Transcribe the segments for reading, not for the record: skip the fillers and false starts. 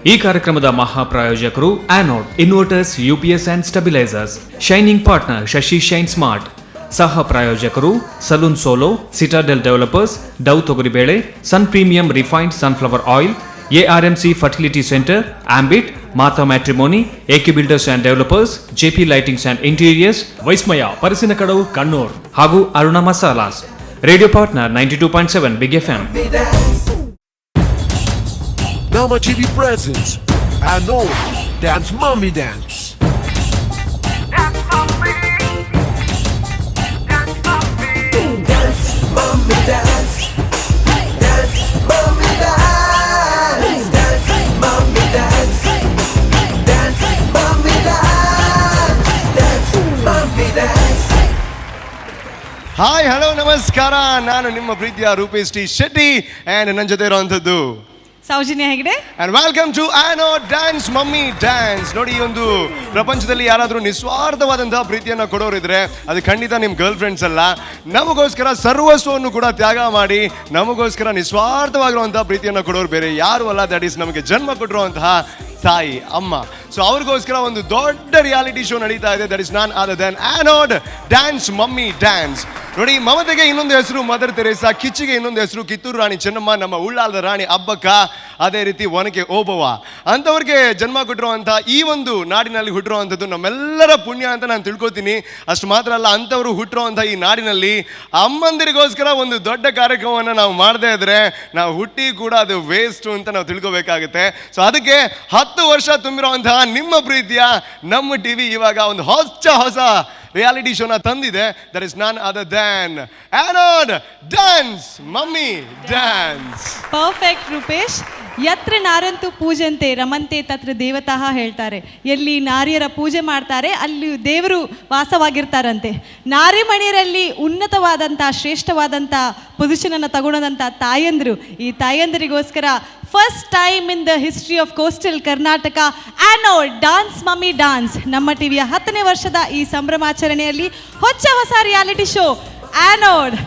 ಈ ಕಾರ್ಯಕ್ರಮದ ಮಹಾಪ್ರಾಯೋಜಕರು Anode Inverters, UPS and Stabilizers, shining partner Shashi Shine Smart. ಸಹ ಪ್ರಾಯೋಜಕರು salon solo, Citadel developers, Dove ತೊಗರಿಬೇಳೆ, Sun Premium Refined Sunflower Oil, ARMC Fertility Centre, Ambit, Mata Matrimony, AK Builders and Developers, JP Lightings and Interiors, Vismaya Parassinikkadavu, Kannur ಹಾಗೂ Aruna Masalas. Radio partner 92.7 Big FM. Nama TV presents Anod Dance Mummy Dance. Dance, mommy, dance. Dance, mommy, dance. Dance, mommy, dance. Dance, mommy, dance. Dance, mommy, dance. Hi, hello, ನಮಸ್ಕಾರ. ನಾನು ನಿಮ್ಮ ಪ್ರೀತಿಯ Rupesh T Shetty and ನನ್ನ ಜೊತೆ ಇರುವಂಥದ್ದು ಸೌಜನ್ಯ Hegde. And welcome to Anode Dance Mummy Dance. ನೋಡಿ, ಈ ಒಂದು ಪ್ರಪಂಚದಲ್ಲಿ ಯಾರಾದರೂ ನಿಸ್ವಾರ್ಥವಾದಂತಹ ಪ್ರೀತಿಯನ್ನು ಕೊಡೋರಿದ್ರೆ ಅದು ಖಂಡಿತ ನಿಮ್ಮ ಗರ್ಲ್ ಫ್ರೆಂಡ್ಸ್ ಅಲ್ಲ. ನಮಗೋಸ್ಕರ ಸರ್ವಸ್ವವನ್ನು ಕೂಡ ತ್ಯಾಗ ಮಾಡಿ ನಮಗೋಸ್ಕರ ನಿಸ್ವಾರ್ಥವಾಗಿರುವಂತಹ ಪ್ರೀತಿಯನ್ನು ಕೊಡೋರು ಬೇರೆ ಯಾರು ಅಲ್ಲ, that is ನಮಗೆ ಜನ್ಮ ಕೊಟ್ಟಿರುವಂತಹ ತಾಯಿ, ಅಮ್ಮ. ಸೊ ಅವ್ರಿಗೋಸ್ಕರ ಒಂದು ದೊಡ್ಡ ರಿಯಾಲಿಟಿ ಶೋ ನಡೀತಾ ಇದೆ. That is none other than Anode Dance Mummy Dance. ನೋಡಿ, ಮಮತೆಗೆ ಇನ್ನೊಂದು ಹೆಸರು ಮದರ್ ತೆರೇಸಾ, ಕಿಚ್ಚಿಗೆ ಇನ್ನೊಂದು ಹೆಸರು ಕಿತ್ತೂರು ರಾಣಿ ಚೆನ್ನಮ್ಮ, ನಮ್ಮ ಉಳ್ಳಾಲದ ರಾಣಿ ಅಬ್ಬಕ್ಕ, ಅದೇ ರೀತಿ ಒನಕೆ ಓಬವ್ವ. ಅಂಥವ್ರಿಗೆ ಜನ್ಮ ಕೊಟ್ಟಿರುವಂಥ ಈ ಒಂದು ನಾಡಿನಲ್ಲಿ ಹುಟ್ಟಿರುವಂಥದ್ದು ನಮ್ಮೆಲ್ಲರ ಪುಣ್ಯ ಅಂತ ನಾನು ತಿಳ್ಕೊತೀನಿ. ಅಷ್ಟು ಮಾತ್ರ ಅಲ್ಲ, ಅಂಥವರು ಹುಟ್ಟಿರುವಂಥ ಈ ನಾಡಿನಲ್ಲಿ ಅಮ್ಮಂದಿರಿಗೋಸ್ಕರ ಒಂದು ದೊಡ್ಡ ಕಾರ್ಯಕ್ರಮವನ್ನು ನಾವು ಮಾಡದೇ ಇದ್ರೆ ನಾವು ಹುಟ್ಟಿ ಕೂಡ ಅದು ವೇಸ್ಟು ಅಂತ ನಾವು ತಿಳ್ಕೊಬೇಕಾಗುತ್ತೆ. ಸೊ ಅದಕ್ಕೆ 10 ವರ್ಷ ತುಂಬಿರುವಂತಹ ನಿಮ್ಮ ಪ್ರೀತಿಯ ನಮ್ಮ ಟಿವಿ ಇವಾಗ ಒಂದು ಹೊಸ ಹೊಸ ರಿಯಾಲಿಟಿ ಶೋನ ತಂದಿದೆ. That is none other than Anode Dance Mummy Dance. Perfect Rupesh. ಯತ್ರ ನಾರಂತು ಪೂಜಂತೆ ರಮಂತೆ ತತ್ರ ದೇವತಃ ಹೇಳ್ತಾರೆ. ಎಲ್ಲಿ ನಾರಿಯರ ಪೂಜೆ ಮಾಡ್ತಾರೆ, ಅಲ್ಲಿ ದೇವರು ವಾಸವಾಗಿರ್ತಾರಂತೆ. ನಾರಿಮಣಿಯರಲ್ಲಿ ಉನ್ನತವಾದಂಥ, ಶ್ರೇಷ್ಠವಾದಂಥ ಪೊಸಿಷನನ್ನು ತಗೊಳ್ಳೋದಂಥ ತಾಯಂದರು. ಈ ತಾಯಂದರಿಗೋಸ್ಕರ first time in the history of coastal Karnataka, Anode Dance Mummy Dance. ನಮ್ಮ ಟಿವಿಯ 10ನೇ ವರ್ಷದ ಈ ಸಂಭ್ರಮಾಚರಣೆಯಲ್ಲಿ ಹೊಚ್ಚ ಹೊಸ reality show Anode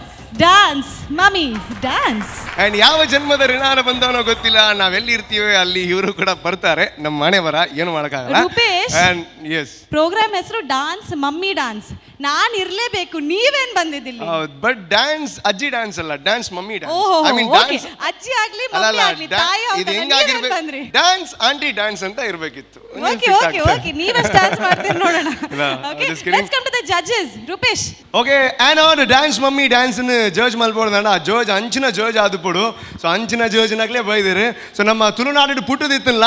Dance Mummy Dance. And ಯಾವ ಜನ್ಮದ ಋಣಾನ ಬಂದವನೋ ಗೊತ್ತಿಲ್ಲ, ನಾವೆಲ್ಲಿ ಇರ್ತೀವಿ ಅಲ್ಲಿ ಇವರು ಕೂಡ ಬರ್ತಾರೆ. ನಮ್ಮ ಮನೆ ಬರ, ಏನು ಮಾಡೋಕ್ಕಾಗಲ್ಲ. ರೂಪೇಶ್. And S. Program ಹೆಸರು ಡಾನ್ಸ್ ಮಮ್ಮಿ ಡಾನ್ಸ್. ನಾನ್ ಇರ್ಲೇಬೇಕು, ನೀವೇನ್ ಬಂದಿದ್ದಿಲ್ಲಿ? ಹೌದು, ಬಟ್ ಡ್ಯಾನ್ಸ್ ಅಜ್ಜಿ ಡ್ಯಾನ್ಸ್ ಅಲ್ಲ, ಡ್ಯಾನ್ಸ್ ಮಮ್ಮಿ ಡ್ಯಾನ್ಸ್. ಓಹೋ. I mean okay. Dance ಅಜ್ಜಿ ಆಗ್ಲಿ, ಅಲ್ಲ ಮಮ್ಮಿ ಅಲ್ಲ ಆಗ್ಲಿ, ತಾಯಿ ಇದು ಹೌದಲ್ಲ, ನೀವೇನ್ ಹೆಂಗಾಗಿರ್ಬೇಕು? ಬಂದ್ರಿ? ಡ್ಯಾನ್ಸ್ ಆಂಟಿ ಡ್ಯಾನ್ಸ್ ಅಂತ ಇರ್ಬೇಕಿತ್ತು. ಓಕೆ ಓಕೆ ಓಕೆ ನೀವಷ್ಟು ಡ್ಯಾನ್ಸ್ ಮಾಡ್ತೀರಿ ನೋಡೋಣ. ಇಲ್ಲ, okay. Just kidding. Let's come to the judges, Rupesh. Okay, Anode Dance Mummy Dance judge ಮಲ್ಪೋಡ್ದಂಡ ಆ ಜಡ್ಜ್ ಅಂಚಿನ ಜಡ್ಜ್ ಆದುಪೊಡು. ಸೊ ಅಂಚಿನ ಜಡ್ಜ್ನಾಗ್ಲೇ ಬೈದಿರಿ. ಸೊ ನಮ್ಮ ತುಳುನಾಡು ಪುಟ್ಟದಿತ್ತಲ್ಲ,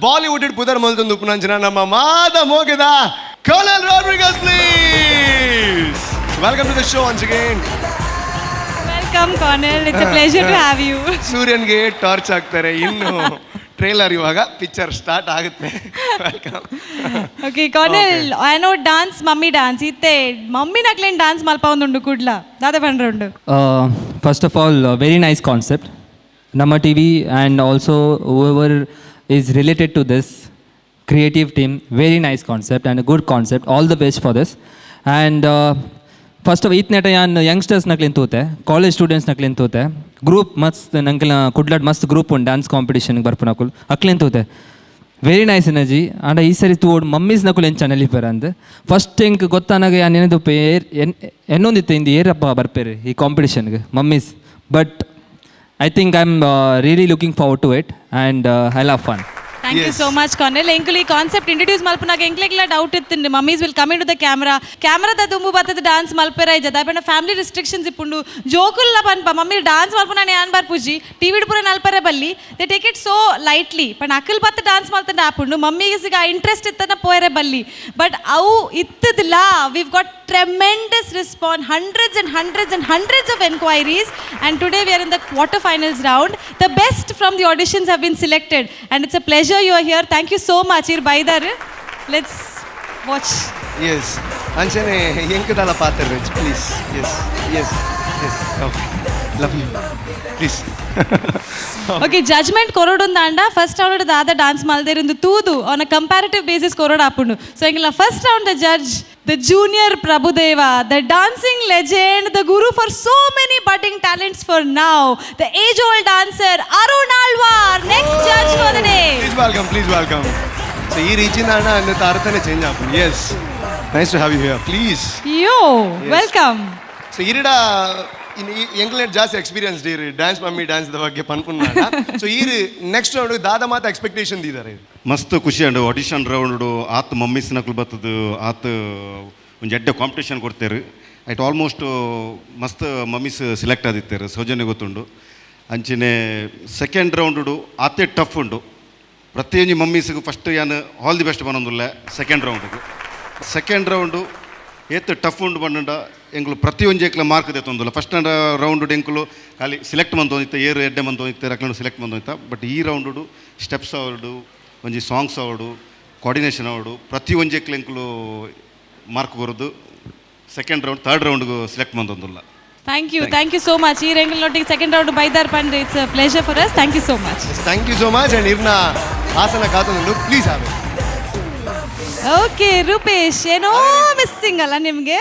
ಬಾಲಿವುಡ್ ಪುದರ್ ಮಲ್ತೊಂದು ಉಪ್ಪುನಂಚಿನ ನಮ್ಮ ಮಾದ ಮೋಗೆದ colonel Rodrigues. Please welcome to the show once again. Welcome, Colonel. It's a pleasure to have you. ಸೂರ್ಯನ್ಗೆ torch ಹಾಕ್ತಾರೆ. ಇನ್ನು ಟ್ರೇಲರ್, ಇವಾಗ ಪಿಕ್ಚರ್ ಸ್ಟಾರ್ಟ್ ಆಗುತ್ತೆ. Welcome. Okay Colonel, Anode Dance Mummy Dance ಇತ್ತೆ ಮಮ್ಮಿನಕ್ಲೇನ್ ಡಾನ್ಸ್ ಮಲ್ಪ ಒಂದುಂಡು ಕುಡ್ಲ ದಾದ ಪಂಡ್ರುಂಡು? First of all, very nice concept. Namma TV and also whoever is related to this creative team, very nice concept and a good concept. All the best for this. And first of ಈತ್ನೆಟ ಯಾನ್ youngsters ನಕ್ಲಿನ್ ತೂತೆ, college students ನಕ್ಲಿನ್ ತೂತೆ, group ಮಸ್ತ್ ನಂಕಲ್ನ ಕುಡ್ಲಾಡ್ ಮಸ್ತ್ ಗ್ರೂಪ್ ಉಂಡು ಡ್ಯಾನ್ಸ್ ಕಾಂಪಿಟೇಷನ್ ಬರ್ಪುನಕುಲು, ಅಕ್ಲಿನ್ ತೂತೆ. Very nice energy. ಆಂಡ ಈ ಸರಿ ತೂವೊಡು ಮಮ್ಮೀಸ್ ನಕುಲು ಎಂಚ ನಲಿಪೆರ್ ಅಂದ್. ಫಸ್ಟ್ ಎಂಕ್ ಗೊತ್ತಾನಾಗ ಯಾನ್ ನೆನೆದುಪ್ಪೆ, ಏರ್ ಎನ್ ಎನ್ನೊಂದಿತ್ತೆ ಇಂದು ಏರಪ್ಪ ಬರ್ಪೇರು ಈ ಕಾಂಪಿಟೇಷನ್ಗೆ mummies. But I think I am really looking forward to it and I love fun. Thank you so much, Colonel. ಎಂಕುಲು ಈ ಕಾನ್ಸೆಪ್ಟ್ ಇಂಟ್ರೊಡ್ಯೂಸ್ ಮಲ್ಪನಾಗ ಎಂಕ್ಲೆಗ್ಲ ಡೌಟ್ ಇತ್ತು, mummies will come in to the camera, ಕ್ಯಾಮ್ರಾದ ದುಂಬು ಬತ್ತದ ಡಾನ್ಸ್ ಮಲ್ಪೆರ ಇಜ್ಜದ. ಪಂಡ family restrictions ಇಪ್ಪುಂಡು. ಜೋಕುಲ್ಲ ಪನ್ಪ, mummy dance ಮಲ್ಪುನ ಯಾನ್ ಬರ್ಪುಜಿ, TV ಪೂರ ನಲ್ಪರೆ ಬಲ್ಲಿ. They take it so lightly. ಪಂಡ ಅಕಲ್ ಬತ್ತ ಡಾನ್ಸ್ ಮಲ್ತಂಡ ಆಪುಂಡು, ಮಮ್ಮಿಗೆ ಇಂಟ್ರೆಸ್ಟ್ ಇತ್ತನ ಪೋಯರೆ ಬಲ್ಲಿ. ಬಟ್ ಅವು ಇತ್ತದಿಲ್ಲ. We've got tremendous response, hundreds and hundreds and hundreds of enquiries, and today we are in the quarterfinals round. The best from the auditions have been selected, and it's a pleasure you are here. Thank you so much. ಈರ್ ಬೈದಾರ್. Let's watch. S, ಅಂಚನೆ ಎಂಕದಾಲ ಪಾತ್ರ. Please, yes, okay, love you. Please. Okay, judgement ಕೊರೊಡುಂದಾಂಡ first round ದಾದ dance ಮಲ್ದೇರಿಂದು ತೂದು on comparative basis ಕೊರೊಡು ಆಪುಂಡು. ಸೊ ಎಂಗಿಲ್ಲ first round the judge, the junior Prabhudeva, the dancing legend, the guru for so many budding talents, for now the age old dancer Arun Alwar, next judge for the day. Please welcome, please welcome. So ಈ ರೀಚಿನ ಅಣ್ಣ ಅಂದ ತಾರತನೆ change ಆಪುಂಡು. Yes, nice to have you here, please. Yo, welcome. So ಇರಿಡ ಎಂಗ್ಲೆಂಡ್ ಜಾಸ್ತಿ experience ಇರಿ dance mummy dance ಬಗ್ಗೆ ಪನ್ಪುನ್ನ. ಸೊ ಈ next round ದಾದ ಮಾತ ಎಕ್ಸ್ಪೆಕ್ಟೇಷನ್ ಇದ್ದಾರೆ. ಮಸ್ತ್ ಖುಷಿ ಅಂಡು ಆಡಿಷನ್ ರೌಂಡು ಆತ್ ಮಮ್ಮೀಸ್ ನಕಲು ಬತ್ತದು, ಆತ್ ಒಂಜಿ ಎಡ್ಡೆ ಕಾಂಪಿಟೇಷನ್ ಕೊಡ್ತೇರು. ಐಟ್ ಆಲ್ಮೋಸ್ಟ್ ಮಸ್ತ್ ಮಮ್ಮೀಸ್ ಸೆಲೆಕ್ಟ್ ಆದಿತ್ತೇರು, ಸೌಜನ್ಯ ಗೊತ್ತುಂಡು. ಅಂಚಿನೆ ಸೆಕೆಂಡ್ ರೌಂಡು ಆತೆ ಟಫ್ ಉಂಡು. ಪ್ರತಿಯೊಂಜಿ ಮಮ್ಮೀಸ್ಗೆ ಫಸ್ಟ್ ಯಾನ್ all the best ಬನ್ನೊಂದುಲ್ಲೆ. Second ರೌಂಡ್ಗೆ, second round ಏತ್ ಟಫ್ ಉಂಡು ಬಂಡ ಎಂಕುಲು ಪ್ರತಿಯೊಂಜಿ ಎಕ್ಲ ಮಾರ್ಕ್ ದೆತ್ತೊಂದುಲ್ಲ. ಫಸ್ಟ್ ರೌಂಡ್ ಎಂಕುಲು ಖಾಲಿ ಸೆಲೆಕ್ಟ್ ಮಂತೊಂದಿತ್ತ, ಏರು ಎಡ್ಡೆ ಮಂತೊಂದಿತ್ತೆ ಅಕ್ಲು ಸೆಲೆಕ್ಟ್ ಮಂತೊಂದಿತ್ತ. ಬಟ್ ಈ ರೌಂಡು ಸ್ಟೆಪ್ಸ್ ಅವಡು, ಒಂಜಿ ಸಾಂಗ್ಸ್ ಅವಡು, ಕೋಆರ್ಡಿನೇಷನ್ ಅವಡು, ಪ್ರತಿಯೊಂಜಿ ಎಕ್ಲ ಎಂಕುಲು ಮಾರ್ಕ್ ಬರೋದು second round third ರೌಂಡ್ಗೆ select ಮಂತೊಂದುಲ್ಲ. Thank you, thank you so much. ಈ ರೆಂಗಲ್ ಸೆಕೆಂಡ್ ರೌಂಡ್ ಬೈದಾರ್ ಪಂಡ್, it's pleasure for us. Thank you so much. Thank you so much. And ಇರ್ನ ಹಾಸನ ಕಾತೊಂದುಂಡು, please have. Okay Rupesh, ಏನೋ missing ಅಲ್ಲ ನಿಮಗೆ?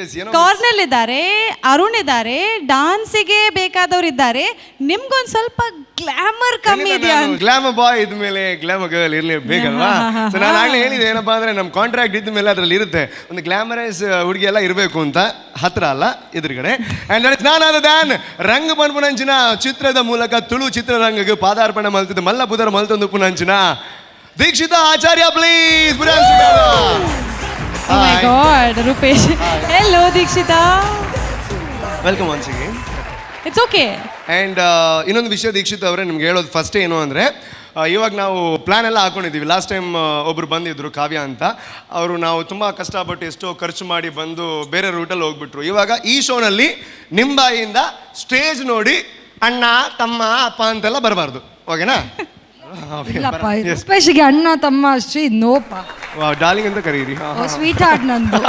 S, ಏನೋ. Carnal ಇದ್ದಾರೆ, ಅರುಣ್ ಇದ್ದಾರೆ, ಡಾನ್ಸಿಗೆ ಬೇಕಾದವ್ರು ಇದ್ದಾರೆ. ನಿಮ್ಗೊಂದ್ ಸ್ವಲ್ಪ ಗ್ಲಾಮರ್ ಕಮ್ಮಿ ಇದೆಯಾ ಅಂತ. ಗ್ಲಾಮರ್ ಬಾಯ್ ಇದ್ಮೇಲೆ ಗ್ಲಾಮರ್ ಗರ್ಲ್ ಇರ್ಲೇಬೇಕಲ್ವಾ? ಸೊ ನಾನು ಆಗ್ಲೇ ಹೇಳಿದೆ, ಏನಪ್ಪಾ ಅಂದ್ರೆ ನಮ್ಮ ಕಾಂಟ್ರಾಕ್ಟ್ ಇದ್ದ ಮೇಲೆ ಅದ್ರಲ್ಲಿ ಇರುತ್ತೆ ಒಂದು ಗ್ಲಾಮರೈಸ್ ಹುಡುಗಿ ಎಲ್ಲ ಇರಬೇಕು ಅಂತ. ಹತ್ರ ಅಲ್ಲ, ಎದುರುಗಡೆ. ಅಂಡ್ ನಾನಾದ ದಾನ್ ರಂಗ ಪನ್ಪುನಂಚಿನ ಚಿತ್ರದ ಮೂಲಕ ತುಳು ಚಿತ್ರರಂಗಕ್ಕೆ ಪಾದಾರ್ಪಣೆ ಮಲ್ತಿದ್ದು ಮಲ್ಲ ಪುದರ್ ಮಲ್ತೊಂದು ಪುನಂಚಿನ ದೀಕ್ಷಿತಾ ಆಚಾರ್ಯ, please. Oh my God, Rupesh. Hello Deekshita. Welcome once again. It's okay. And ಇನ್ನೊಂದು ವಿಷಯ ದೀಕ್ಷಿತ್ ಅವರೇ, ನಿಮ್ಗೆ ಹೇಳೋದು ಫಸ್ಟ್ ಏನು ಅಂದರೆ, ಇವಾಗ ನಾವು ಪ್ಲ್ಯಾನ್ ಎಲ್ಲ ಹಾಕೊಂಡಿದ್ದೀವಿ. ಲಾಸ್ಟ್ ಟೈಮ್ ಒಬ್ರು ಬಂದಿದ್ರು ಕಾವ್ಯ ಅಂತ. ಅವರು ನಾವು ತುಂಬ ಕಷ್ಟಪಟ್ಟು ಎಷ್ಟೋ ಖರ್ಚು ಮಾಡಿ ಬಂದು ಬೇರೆ ರೂಟಲ್ಲಿ ಹೋಗ್ಬಿಟ್ರು. ಇವಾಗ ಈ ಶೋನಲ್ಲಿ ನಿಮ್ಮ ಬಾಯಿಯಿಂದ ಸ್ಟೇಜ್ ನೋಡಿ ಅಣ್ಣ, ತಮ್ಮ, ಅಪ್ಪ ಅಂತೆಲ್ಲ ಬರಬಾರ್ದು, ಓಕೆನಾ? ಇಲ್ಲಪ್ಪ, ರೂಪೇಶ್ಗೆ ಅಣ್ಣ ತಮ್ಮ ಅಷ್ಟೇ ನೋಪ. ಡಾರ್ಲಿಂಗ್ ಅಂತ ಕರೀರಿ. ಸ್ವೀಟ್ ಹಾರ್ಟ್ ನಂದು.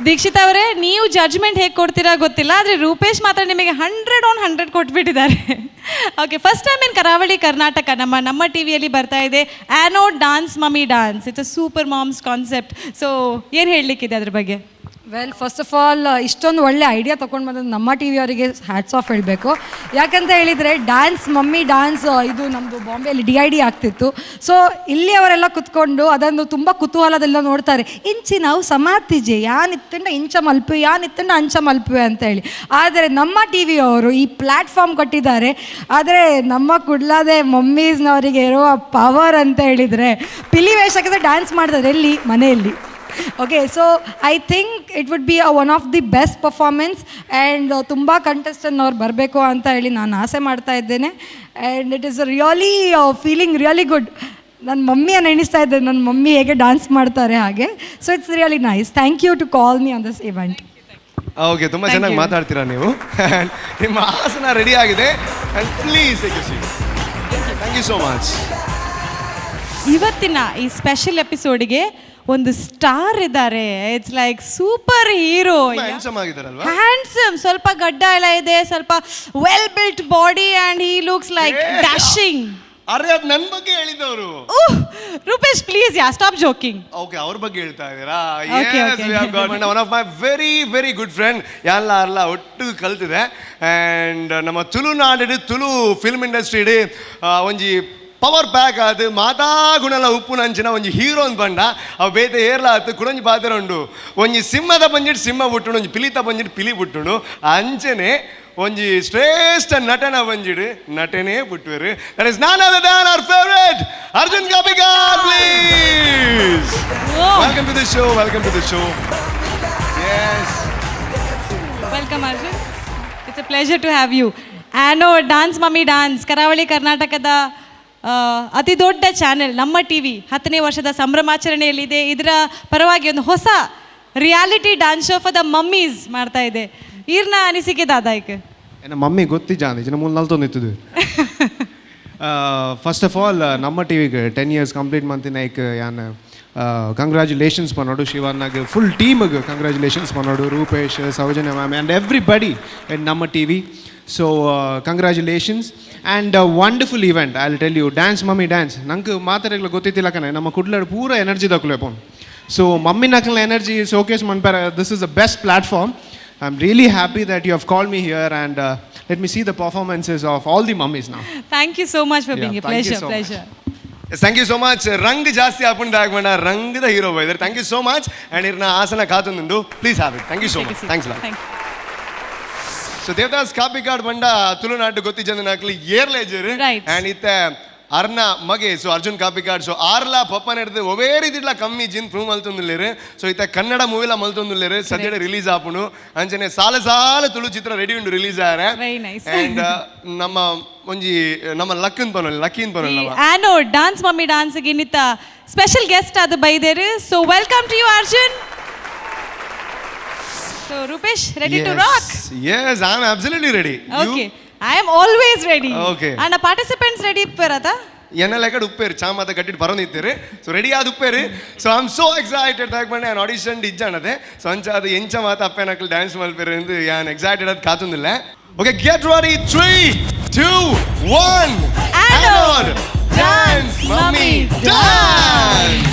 ದೀಕ್ಷಿತ್ ಅವರೇ, ನೀವು ಜಡ್ಜ್ಮೆಂಟ್ ಹೇಗೆ ಕೊಡ್ತೀರಾ ಗೊತ್ತಿಲ್ಲ, ಆದರೆ ರೂಪೇಶ್ ಮಾತ್ರ ನಿಮಗೆ 100 ಆನ್ 100 ಕೊಟ್ಬಿಟ್ಟಿದ್ದಾರೆ. Okay, first time in Karavali Karnataka ನಮ್ಮ ನಮ್ಮ ಟಿವಿಯಲ್ಲಿ ಬರ್ತಾ ಇದೆ ಆನೋ dance mummy dance. It's a super moms concept. So ಏನು ಹೇಳಲಿಕ್ಕಿದೆ ಅದ್ರ ಬಗ್ಗೆ? Well, first of all ಇಷ್ಟೊಂದು ಒಳ್ಳೆ ಐಡಿಯಾ ತೊಗೊಂಡು ಬಂದದ್ದು ನಮ್ಮ ಟಿ ವಿ ಅವರಿಗೆ ಹ್ಯಾಟ್ಸ್ ಆಫ್ ಹೇಳಬೇಕು. ಯಾಕಂತ ಹೇಳಿದರೆ dance mummy dance ಇದು ನಮ್ಮದು ಬಾಂಬೆಯಲ್ಲಿ DID ಆಗ್ತಿತ್ತು. ಸೊ ಇಲ್ಲಿ ಅವರೆಲ್ಲ ಕುತ್ಕೊಂಡು ಅದನ್ನು ತುಂಬ ಕುತೂಹಲದೆಲ್ಲ ನೋಡ್ತಾರೆ. ಇಂಚಿ ನಾವು ಸಮಾತಿಜೆ ಯಾನಿತ್ತಂಡ ಇಂಚ ಮಲ್ಪು, ಯಾನಿತ್ತಂಡ ಅಂಚ ಮಲ್ಪುವೆ ಅಂತ ಹೇಳಿ. ಆದರೆ ನಮ್ಮ ಟಿ ವಿಯವರು ಈ ಪ್ಲ್ಯಾಟ್ಫಾರ್ಮ್ ಕೊಟ್ಟಿದ್ದಾರೆ. ಆದರೆ ನಮ್ಮ ಕುಡ್ಲಾದೆ ಮಮ್ಮೀಸ್ನವರಿಗೆ ಇರುವ ಪವರ್ ಅಂತ ಹೇಳಿದರೆ, ಪಿಲಿ ವೇಷಕ್ಕೆ ಡ್ಯಾನ್ಸ್ ಮಾಡ್ತಾರೆ ಎಲ್ಲಿ? ಮನೆಯಲ್ಲಿ. Okay, so I think it would be a one of the best performance and ತುಂಬ ಕಂಟೆಸ್ಟೆಂಟ್ ಅವ್ರು ಬರಬೇಕು ಅಂತ ಹೇಳಿ ನಾನು ಆಸೆ ಮಾಡ್ತಾ ಇದ್ದೇನೆ. And it is really feeling really good. ನನ್ನ ಮಮ್ಮಿಯನ್ನು ಎಣಿಸ್ತಾ ಇದ್ದೆ, ನನ್ನ ಮಮ್ಮಿ ಹೇಗೆ ಡಾನ್ಸ್ ಮಾಡ್ತಾರೆ ಹಾಗೆ. So it's really nice. Thank you to call me on this event. Okay, ತುಂಬ ಚೆನ್ನಾಗಿ ಮಾತಾಡ್ತೀರಾ ನೀವು. And ನಿಮ್ಮ ಆಸನ ರೆಡಿ ಆಗಿದೆ and please take you seat. Thank you so much. ಇವತ್ತಿನ ಈ ಸ್ಪೆಷಲ್ ಎಪಿಸೋಡ್ಗೆ ಒಂದು ಸ್ಟಾರ್ ಇದ್ದಾರೆ. It's like super hero. Handsome ಆಗಿದ್ದಾರಲ್ವಾ? Handsome, ಸ್ವಲ್ಪ ಗಡ್ಡ ಎಲ್ಲ ಇದೆ, ಸ್ವಲ್ಪ well built body and he looks like dashing. ಅರೆ, ಅದು ನನ್ನ ಬಗ್ಗೆ ಹೇಳಿದ್ದವರು. Rupesh, please yeah, stop joking. Okay, ಅವ್ರ ಬಗ್ಗೆ ಹೇಳ್ತಾ ಇದ್ದೀರಾ? Okay, okay. One of my very very good friend. ಎಲ್ಲ ಅಲ್ಲ, ಒಟ್ಟು ಕಲ್ತಿದೆ. ಆ್ಯಂಡ್ ನಮ್ಮ ತುಳುನಾಡು ತುಳು ಫಿಲ್ಮ್ ಇಂಡಸ್ಟ್ರಿ ಒಂಜಿ ಪವರ್ ಪ್ಯಾಕ್ ಅದು ಮಾತಾ ಗುಣಲ ಉಪ್ಪುನಂಚಿನ ಒಂಜಿ ಹೀರೋ ಅಂದ್ ಬಂಡ ಅವು ಬೇತೆ ಏರ್ಲ ಆತು. ಕುಡೊಂಜಿ ಪಾತ್ರ ಉಂಡು. ಒಂಜಿ ಸಿಂಹದ ಬಂಜಿಟ್ ಸಿಂಹ ಬುಟ್ಟುಂಡು, ಒಂಜಿ ಪಿಲಿತ ಬಂಜಿಟ್ ಪಿಲಿ ಬುಟ್ಟುಂಡು. ಅಂಚನೆ ಒಂಜಿ ಶ್ರೇಷ್ಠ ನಟನ ಬಂಜಿಡು ನಟನೆ ಪುಟ್ಟುವರು. That is none other than our favourite Arjun Kapikad. Please welcome to the show, welcome to the show. Yes. Welcome Arjun, it's a pleasure to have you. ಆನೋ dance mummy dance ಕರಾವಳಿ ಕರ್ನಾಟಕದ ಅತಿ ದೊಡ್ಡ ಚಾನೆಲ್ ನಮ್ಮ TV 10ನೇ ವರ್ಷದ ಸಂಭ್ರಮಾಚರಣೆಯಲ್ಲಿದೆ. ಇದರ ಪರವಾಗಿ ಒಂದು ಹೊಸ reality dance show for the mummies ಮಾಡ್ತಾ ಇದೆ. ಈರ್ನ ಅನಿಸಿಕೆ ದಾದಾಯ್ಕ? ಎನ್ನ ಮಮ್ಮಿ ಗೊತ್ತಿಜಾಂದಿ ಜಿನ ಮೂಲ ನಲ್ತೊಂದಿತ್ತದು. First of all ನಮ್ಮ ಟಿವಿಗೆ 10 ಇಯರ್ಸ್ ಕಂಪ್ಲೀಟ್ ಮಂತಿನ ಐಕ್ ಯಾನ್ ಕಂಗ್ರ್ಯಾಚುಲೇಷನ್ಸ್ ಪನೋಡು. ಶಿವನ್ನಾಗ ಫುಲ್ ಟೀಮ್ಗೆ ಕಂಗ್ರ್ಯಾಚುಲೇಷನ್ಸ್ ಪನೋಡು, Rupesh, Soujanya ma'am and everybody and ನಮ್ಮ TV. So congratulations and wonderful event. I tell you, Dance Mummy Dance ನಂಗೆ ಮಾತಾಡಲು ಗೊತ್ತಿತ್ತಿಲ್ಲ ಕಣೆ. ನಮ್ಮ ಕುಡ್ಲಡ್ ಪೂರ ಎನರ್ಜಿ ದಕ್ಕುಲೆ ಪೋನ್. ಸೊ ಮಮ್ಮಿ ನಕಲ್ ಎನರ್ಜಿ ಶೋಕೇಸ್ ಮನ್ಪಾರ this is the best platform. I am really happy that you have called me here, and let me see the performances of all the mummies now. Thank you so much for being. Yeah, thank you pleasure. So much. Pleasure. Thank you so much. ರಂಗ್ ಜಾಸ್ತಿ ಆಪುಂಡು ಆಗಬೇಡ, ರಂಗದ hero ಬೈದಾರೆ. Thank you so much. And ಇರ್ನ ಆಸನ ಕಾತೊಂದು. Please have it. Thank you so much. Thanks. Thank. So Devdas Kapikad ಬಂಡ ತುಳುನಾಡು ಗೊತ್ತಿಜಂದನಾಕ್ಲಿ ಏರ್ಲೇಜರ್. ಅಂಡ್ ಇತ್ತೆ ಅರ್ನ ಮಗೆ, ಸೊ ಅರ್ಜುನ್ ಕಾಪಿಕಾಡ್. ಸೊ ಆರ್ಲಾ ಪಪ್ಪನ ಹಿಡ್ದು ಒವೇ ರೀತಿಡ್ಲ ಕಮ್ಮಿ ಜಿನ್ ಪ್ರೂವ್ ಮಲ್ತೊಂದುಲ್ಲೇರು. ಸೊ ಇತ್ತ ಕನ್ನಡ ಮೂವಿಲ ಮಲ್ತೊಂದುಲ್ಲೇರು, ಸದ್ಯಡೆ ರಿಲೀಸ್ ಆಪುಂಡು. ಅಂಚನೆ ಸಾಲ ಸಾಲ ತುಳು ಚಿತ್ರ ರೆಡಿ ಉಂಡು ರಿಲೀಸ್ ಆರೆ. Very nice. And ನಮ್ಮ ಒಂಜಿ ನಮ್ಮ ಲಕ್ಕನ್ ಪನೊಲಿ, ಲಕ್ಕಿನ್ ಪನೊಲಿ ನಮ್ಮ. ಆನೋ ಡಾನ್ಸ್ ಮಮ್ಮಿ ಡಾನ್ಸ್ ಗಿನಿತ ಸ್ಪೆಷಲ್ ಗೆಸ್ಟ್ ಆದ ಬೈದೇರು. So welcome to you, Arjun. So Rupesh, ready to rock? Yes, I am absolutely ready. Okay, I am always ready. And participants ready ಇಪ್ಪರತ? ಎನ್ನೆಲ್ಲ ಕಡೆ ಉಪ್ಪೇರು ಚಾಮಾತ ಕಟ್ಟಿಟ್ಟು ಬರೋದಿತ್ತೀರಿ. ಸೊ ರೆಡಿ ಆದ ಉಪ್ಪೇರು. So I am so excited. ತಾಕ್ ನಾನು audition ಇಜ್ಜಾಣದೆ. ಸೊ ಅಂಚ ಅದು ಎಂಚ ಮಾತ ಅಪ್ಪನಕ್ಲು ಡ್ಯಾನ್ಸ್ ಮಲ್ಪೇರು ಎಂದು ಯಾನ್ ಎಕ್ಸೈಟೆಡ್ ಅದು ಕಾತುಂದಿಲ್ಲ. Okay, get ready. Three, two, one. Dance Mummy Dance.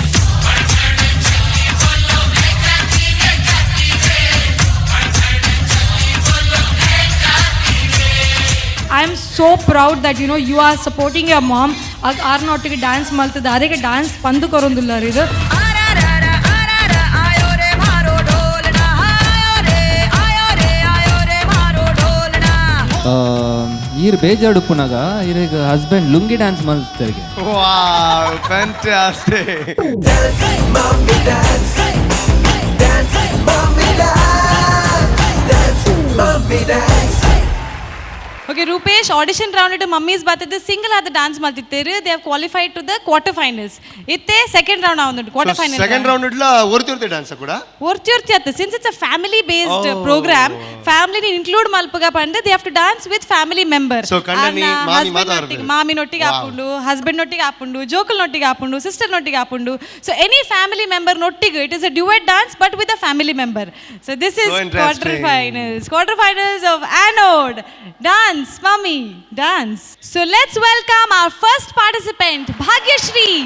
I am so proud that you are supporting your mom. ಆರ್ನೊಟ್ಟಿಗೆ dance ಮಲ್ತದ ಅರೆಗೆ ಡ್ಯಾನ್ಸ್ ಪಂದು ಕೊರೊಂದುಲ್ಲರ್ ಇದು. ಈರ್ ಬೇಜಾರು ಉಪ್ಪುನಾಗ ಈರೆಗ್ ಹಸ್ಬೆಂಡ್ ಲುಂಗಿ ಡ್ಯಾನ್ಸ್ ಮಲ್ತರಿಗೆ. Wow, fantastic. Dance, mommy, dance. Dance, mommy, dance. Dance, mommy, dance. Okay Rupesh, audition round it mummies ಬರ್ತದೆ ಸಿಂಗಲ್ ಆದ ಡಾನ್ಸ್ ಮಲ್ತಿತ್ತೇರು. They have qualified to the quarter finals. ಇತ್ತೆ ಸೆಕೆಂಡ್ ರೌಂಡ್ ಆವೊಂದುಂಡು, ಕ್ವಾರ್ಟರ್ ಫೈನಲ್. ಸೆಕೆಂಡ್ ರೌಂಡ್ ಇಡ್ಲ ಒರ್ತಿ ಒರ್ತಿ dance ಕೂಡ? ಒರ್ತಿ ಒರ್ತಿ ಅತ್ತ. Since it's a family based program, family include ಮಲ್ಪಗ ಪಂಡ they have to dance with family member. So, ಕಂಡನಿ, ಮಾಮಿ ಮಾತಾಡ್ಬೇಕು. ಮಾಮಿನೊಟ್ಟಿಗೆ ಆಪುಂಡು, ಹಸ್ಬೆಂಡ್ ನೊಟ್ಟಿಗೆ ಆಪುಂಡು, ಜೋಕುಲ್ ನೊಟ್ಟಿಗೆ ಆಪುಂಡು, ಸಿಸ್ಟರ್ ನೊಟ್ಟಿಗೆ ಆಪುಂಡು. ಸೊ ಎನಿ ಫ್ಯಾಮಿಲಿ ಮೆಂಬರ್ ನೊಟ್ಟಿಗೆ. It is a duet dance but with a family member. So this is So interesting. Quarter finals, quarter finals of Anode Dance Mummy Dance. So let's welcome our first participant, Bhagyashree.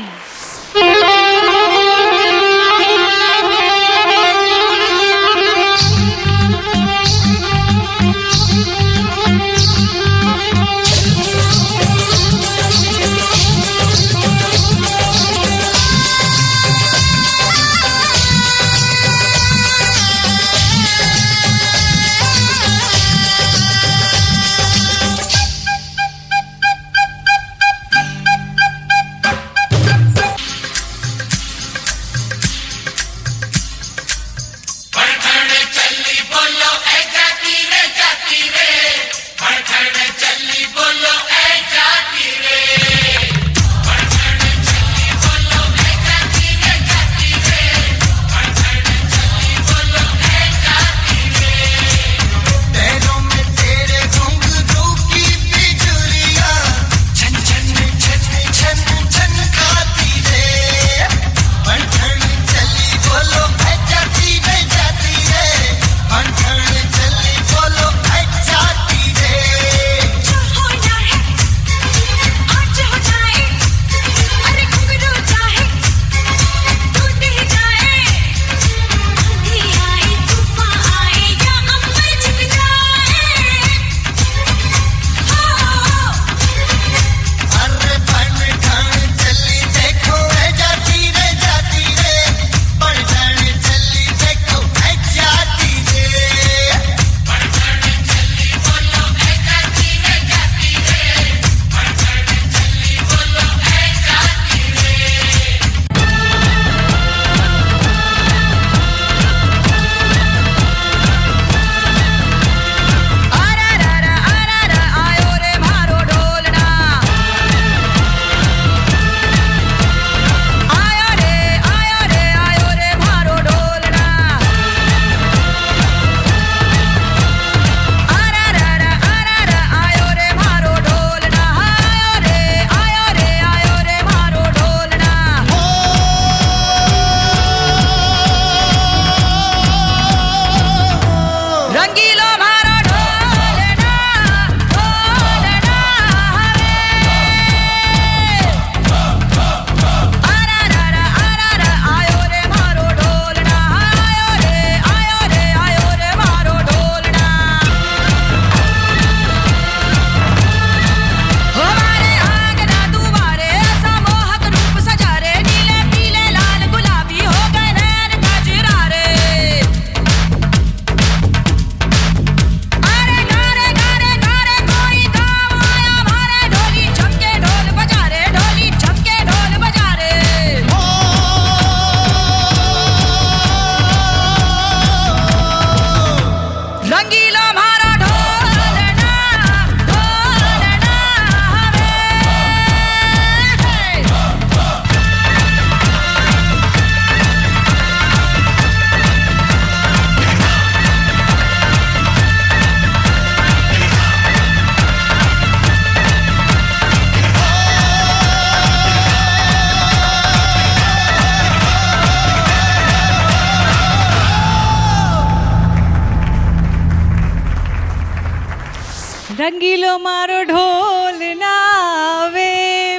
ರಂಗೀಲೋ ಮಾರೋ ಢೋಲ್ ನಾವೇ.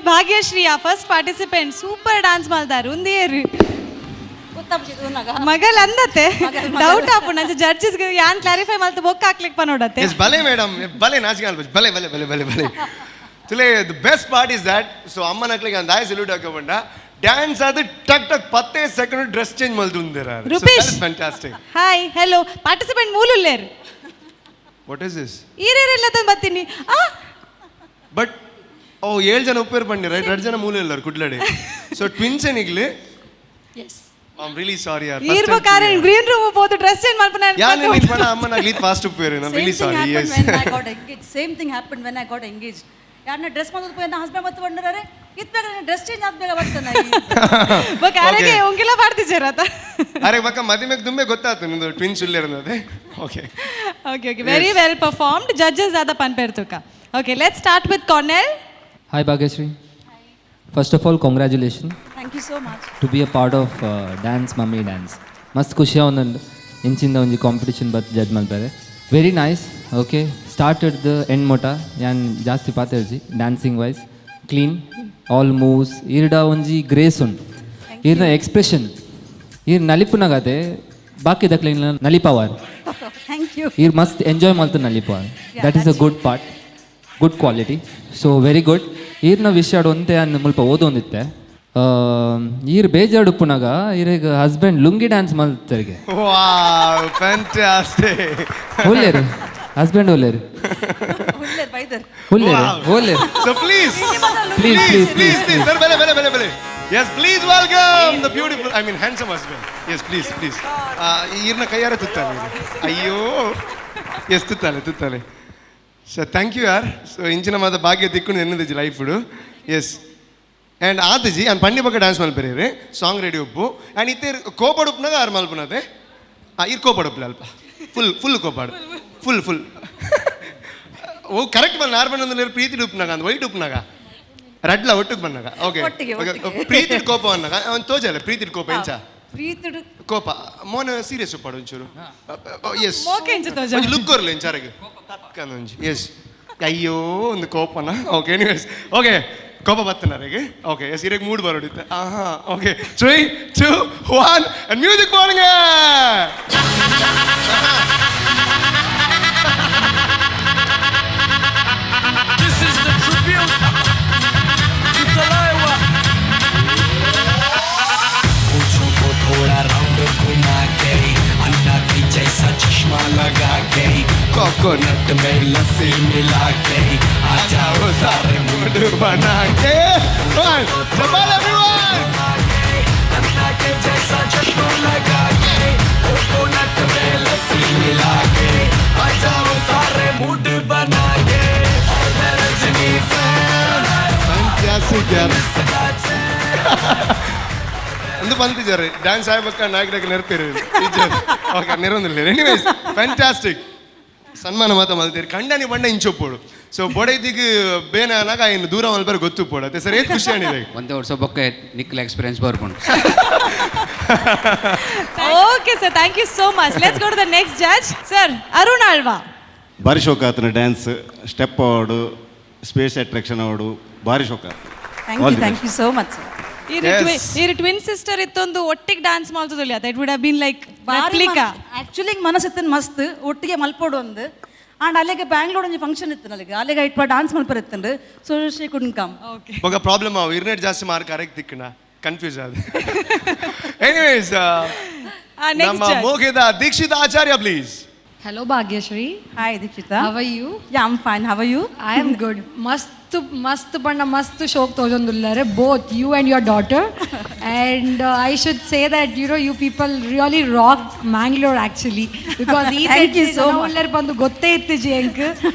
ಭಾಗ್ಯಶ್ರೀ ಆ first participant, super dance ಮಾಡ್ತಾರೆ. ಉಂದಿಯರು ಮಗಲ್ ಅಂದತ್ತೆ, doubt ಆಪುಂಡು. ಅಂಚ judges ಯಾನ್ clarify ಮಲ್ತು ಬೊಕ್ಕ ಹಾಕ್ಲಿಕ್ಕೆ ಪನೋಡತ್ತೆ. ಎಸ್, ಭಲೆ ಮೇಡಮ್, ಭಲೆ. ನಾಚಿಕೆ ಅಲ್ಪ. ಭಲೆ ಭಲೆ ಭಲೆ ಭಲೆ ಭಲೆ ತುಲೆ. The best part is that, so ಅಮ್ಮನಕ್ಲಿಗೆ ಅಂದಾಯ ಸಲ್ಯೂಟ್ ಹಾಕೊಂಡ ಡ್ಯಾನ್ಸ್ ಅದು ಟಕ್ ಟಕ್ 10 ಸೆಕೆಂಡ್ ಡ್ರೆಸ್ ಚೇಂಜ್ ಮಲ್ದುಂದಿರ. Rupesh. Fantastic. Hi, hello. Participant ಮೂಲುಲ್ಲೇರ್. What is this? ಈರೇರೆಲ್ಲ ತಂದು ಬರ್ತೀನಿ ಆ. ಬಟ್ ಓ ಏಳು ಜನ ಉಪ್ಪೇರು ಬನ್ನಿ, ರೈಟ್? ಎರಡು ಜನ ಮೂಲೆ ಇಲ್ಲರು ಕುಡ್ಲಡಿ. ಸೊ ಟ್ವಿನ್ಸ್ ಏನಿಗ್ಲಿ? I am really sorry ಯಾರ್. ಈರ್ಬ ಕಾರಣ ಗ್ರೀನ್ ರೂಮ್ ಪೋದು ಡ್ರೆಸ್ ಚೇಂಜ್ ಮಲ್ಪನ. ಯಾನ್ ನಿನ್ ಪಣ ಅಮ್ಮನಾಗ್ಲಿ ಫಾಸ್ಟ್ ಉಪ್ಪೇರು. I really Same thing sorry. happened S. when I got engaged. Same thing happened when I got engaged. ಯಾರನ್ನ ಡ್ರೆಸ್ ಮಾಡೋದು ಪೋಯ್ ಹಸ್ಬೆಂಡ್ ಮತ್ತೆ ಬಂದರೆ ಇತ್ ಬೇಗ ಡ್ರೆಸ್ ಚೇಂಜ್ ಆದ ಬೇಗ ಬರ್ತಾನೆ. ಬೊಕ ಅರೆಗೆ ಉಂಗಿಲ ಪಾಡ್ತಿಜಾರ ಆತ. ಅರೆ ಬಕ್ಕ ಮದಿಮೆಗೆ ತುಂಬೆ ಗೊತ್ತಾಯ್ತು ನಿಂದು twins ಉಲ್ಲೇರನ್ನದೆ. Okay. Okay, very well performed. Judges ಆದ ಪನ್ಪೇರ್ತುಕ. Okay, let's start with Cornell. Hi Bhagyashree. First of all, congratulations Thank you so much. To be a part of Dance Mummy Dance. ಮಸ್ತ್ ಖುಷಿ ಒಂದೊಂದು ಇಂಚಿಂದ ಒಂಜಿ ಕಾಂಪಿಟಿಷನ್ ಬತ್ judge ಮಲ್ಪರೆ. Very nice. Okay, started the end ಮೋಟ ಯಾನ್ ಜಾಸ್ತಿ ಪಾತೆರ್ಜಿ. Dancing wise, clean all moves. ಈರ್ಡ ಒಂಜಿ grace ಉಂಟು, ಈರ್ನ ಎಕ್ಸ್ಪ್ರೆಷನ್, ಈರ್ ನಲಿಪುನಗತೆ ಬಾಕಿ ದಕ್ಲಿನ ನಲಿಪವಾರ್. Thank you. ಈರ್ ಮಸ್ತ್ enjoy ಮಲ್ತು ನಲಿಪವಾರ್. That is a good part, good quality, so very good. ಈರ್ನ ವಿಷಯ ಒಂತೆ ಅನ್ನ ಮುಲ್ಪ ಓದೊಂದಿತ್ತೆ. ಈರ್ ಬೇಜಾರು ಉಪ್ಪುನಾಗ ಈರೆಗ್ ಹಸ್ಬೆಂಡ್ ಲುಂಗಿ ಡ್ಯಾನ್ಸ್ ಮಲ್ತರಿಗೆ. Wow, fantastic. ಒಲ್ಲೇರು ಹಸ್ಬೆಂಡ್? ಒಲ್ಲೇರು? ಉಲ್ಲೇರ್ ಬೈದರ್. ಒಲ್ಲೇರು ಒಲ್ಲೇರು? So please. Please. Please. Please. Please, please sir. ಬೆಲೆ ಬೆಲೆ ಬೆಲೆ ಬೆಲೆ. Yes, please welcome the beautiful, I mean, handsome husband. Yes, please, please. ಈರ್ನ ಕೈಯಾರ ತುತ್ತಾನೆ. ಅಯ್ಯೋ, ಎಸ್, ತುತ್ತಾಲೆ ತುತ್ತಾಲೆ. ಸೊ thank you ಯಾರ್. ಸೊ ಇಂಚಿನ ಮಾತ ಭಾಗ್ಯ ತಿಕ್ಕೊಂಡು ಎನ್ನದಿಜಿ ಲೈಫುಡು. ಎಸ್, ಆ್ಯಂಡ್ ಆತಜಿ ಆ್ಯಂಡ್ ಪಂಡಿ ಪಕ್ಕ ಡ್ಯಾನ್ಸ್ ಮಲ್ಪೆರೇರು. ಸಾಂಗ್ ರೆಡಿ ಉಪ್ಪು. ಆ್ಯಂಡ್ ಇತ್ತೇರ್ ಕೋಪಡ್ ಉಪ್ಪುನಾಗ ಆರು ಮಲ್ಪುನತೆ. ಆ ಇರ್ ಕೋಪಡ್ ಉಪ್ಪಲೆ ಅಲ್ಪ ಫುಲ್ ಫುಲ್ ಕೋಪಾಡು ಫುಲ್ ಫುಲ್. ಓ ಕರೆಕ್ಟ್ ಬಂದ ಆರು ಬಂದ ಪ್ರೀತಿ ಉಪ್ಪುನಾಗ ಅಂದ್ ವೈಟ್ ಉಪ್ಪುನಾಗ ರಡ್ಲ ಒಟ್ಟಿಗೆ ಬಂದಾಗ ಓಕೆ. ಒಟ್ಟಿಗೆ, ಒಟ್ಟಿಗೆ. ಪ್ರೀತಿ ಕೋಪ ಅನ್ನಾಗ ಅವ್ನು ತೋಜಲ್ಲ ಪ್ರೀತಿ ಕೋಪ ಎಂಚ. ಪ್ರೀತಿಡು. ಕೋಪ ಮೋನ ಸೀರಿಯಸ್ ಉಪ್ಪಾಡು ಒಂಚೂರು. ಎಸ್. ಮೋಕೆ ಎಂಚ ತೋಜ? ಒಂಜಿ ಲುಕ್ ಕೊರ್ಲೆ ಇಂಚಾರಿಗೆ ತಕ್ಕಂದ ಒಂಜಿ. ಎಸ್, ಅಯ್ಯೋ, ಒಂದು ಕೋಪನ. ಓಕೆ, ಎನಿವೇಸ್, ಓಕೆ, ಕೋಪ ಬತ್ತನರಿಗೆ. ಓಕೆ, ಎಸ್, ಇರಗೆ ಮೂಡ್ ಬರೋಡಿತ್ತೆ. ಆಹಾ, okay, 3, 2, 1 and music ಬಾಡಿಗೆ. This is the tribute to Talaiwa. मूछों को थोड़ा राउंड घुमा के, अन्ना की जैसा चश्मा लगा के, कोकोनट में लस्सी मिला के, आ जाओ सारे मूड बना के. One, Jabal everyone. अन्ना के जैसा चश्मा लगा के, कोकोनट में लस्सी मिला के, आ जाओ सारे मूड बना के, और मैं रजनी फैन. ಫ್ಯಾಂಟಾಸ್ಟಿಕ್ ಯಾರ್. ಅಂದು ಬಂತಿದ್ದಾರೆ ಡ್ಯಾನ್ಸ್ ಆಗ್ಬೇಕ ನಾಯಕರಾಗ ನೆನಪಿರು. ಓಕೆ, ನೆರವೊಂದಿಲ್ಲ. Anyways, fantastic. ಸನ್ಮಾನ ಮಾತ ಮಲ್ತೀರಿ. ಕಂಡನಿ ಬಂಡ ಇಂಚೊಪ್ಪೋಡು. ಸೊ ಬೊಡೈದಿಗ್ ಬೇನ ಅನ್ನಾಗ ಇನ್ನು ದೂರ ಮಲ್ಪರೆ ಗೊತ್ತು ಪೋಡು ಅತ್ತೆ ಸರ್. ಏತ್ ಖುಷಿ ಆಣಿದೆ. ಒಂದೇ ವರ್ಷ ಬೊಕ್ಕ ನಿಕ್ಲ ಎಕ್ಸ್ಪೀರಿಯನ್ಸ್ ಬರ್ಕೊಂಡು. Okay sir, thank you so much. Let's go to the next judge, sir Arun Alva. ಭಾರಿ ಶೋಕ ಆತನ ಡ್ಯಾನ್ಸ್ ಸ್ಟೆಪ್ ಆವಡು, ಸ್ಪೇಸ್ ಅಟ್ರಾಕ್ಷನ್ ಆವಡು, ಭಾರಿ ಶೋಕ. Thank you, thank you so much. ಈರ್ ಟ್ವಿನ್ ಸಿಸ್ಟರ್ ಇತ್ತೊಂದು ಒಟ್ಟಿಗೆ ಡಾನ್ಸ್ ಮಾಡ್ತದಲ್ಲ, that would have been like replica. Actually ಮನಸ್ಸಿತ್ತನ್ ಮಸ್ತ್ ಒಟ್ಟಿಗೆ ಮಲ್ಪೋಡು ಒಂದು. ಆಂಡ್ ಅಲ್ಲಿಗೆ ಬ್ಯಾಂಗ್ಳೂರ್ ಒಂಜಿ ಫಂಕ್ಷನ್ ಇತ್ತು ಅಲ್ಲಿಗೆ ಅಲ್ಲಿಗೆ ಇಟ್ಪ ಡಾನ್ಸ್ ಮಲ್ಪರ ಇತ್ತಂಡು. So she couldn't come. Okay. ఒక ಪ್ರಾಬ್ಲಮ್ ಅವು ಇರ್ನೆಟ್ ಜಾಸ್ತಿ ಮಾರ್ಕ್ ಅರೆಕ್ ತಿಕ್ಕಣ ಕನ್ಫ್ಯೂಸ್ ಆದ. ಎನಿವೇಸ್, ನಮ್ಮ ನೆಕ್ಸ್ಟ್. ಮೋಗೆದ Dikshitha Acharya, please. Hello Bhagyashree. Hi Dikshita. How are you? Yeah, I'm fine. How are you? I am good. ಮಸ್ತ್ ಮಸ್ತ್ ಬಣ್ಣ ಮಸ್ತ್ ಶೋಕ್ ತೋಜೊಂದುಲ್ಲಾರೆ, both you and your daughter, and I should say that you people really rock Mangalore actually, because ಈ Thank you so much. ಉಲ್ಲಾರ ಬಂದು ಗೊತ್ತೇ ಇತ್ತಿಜಿ ಎಂಕ್.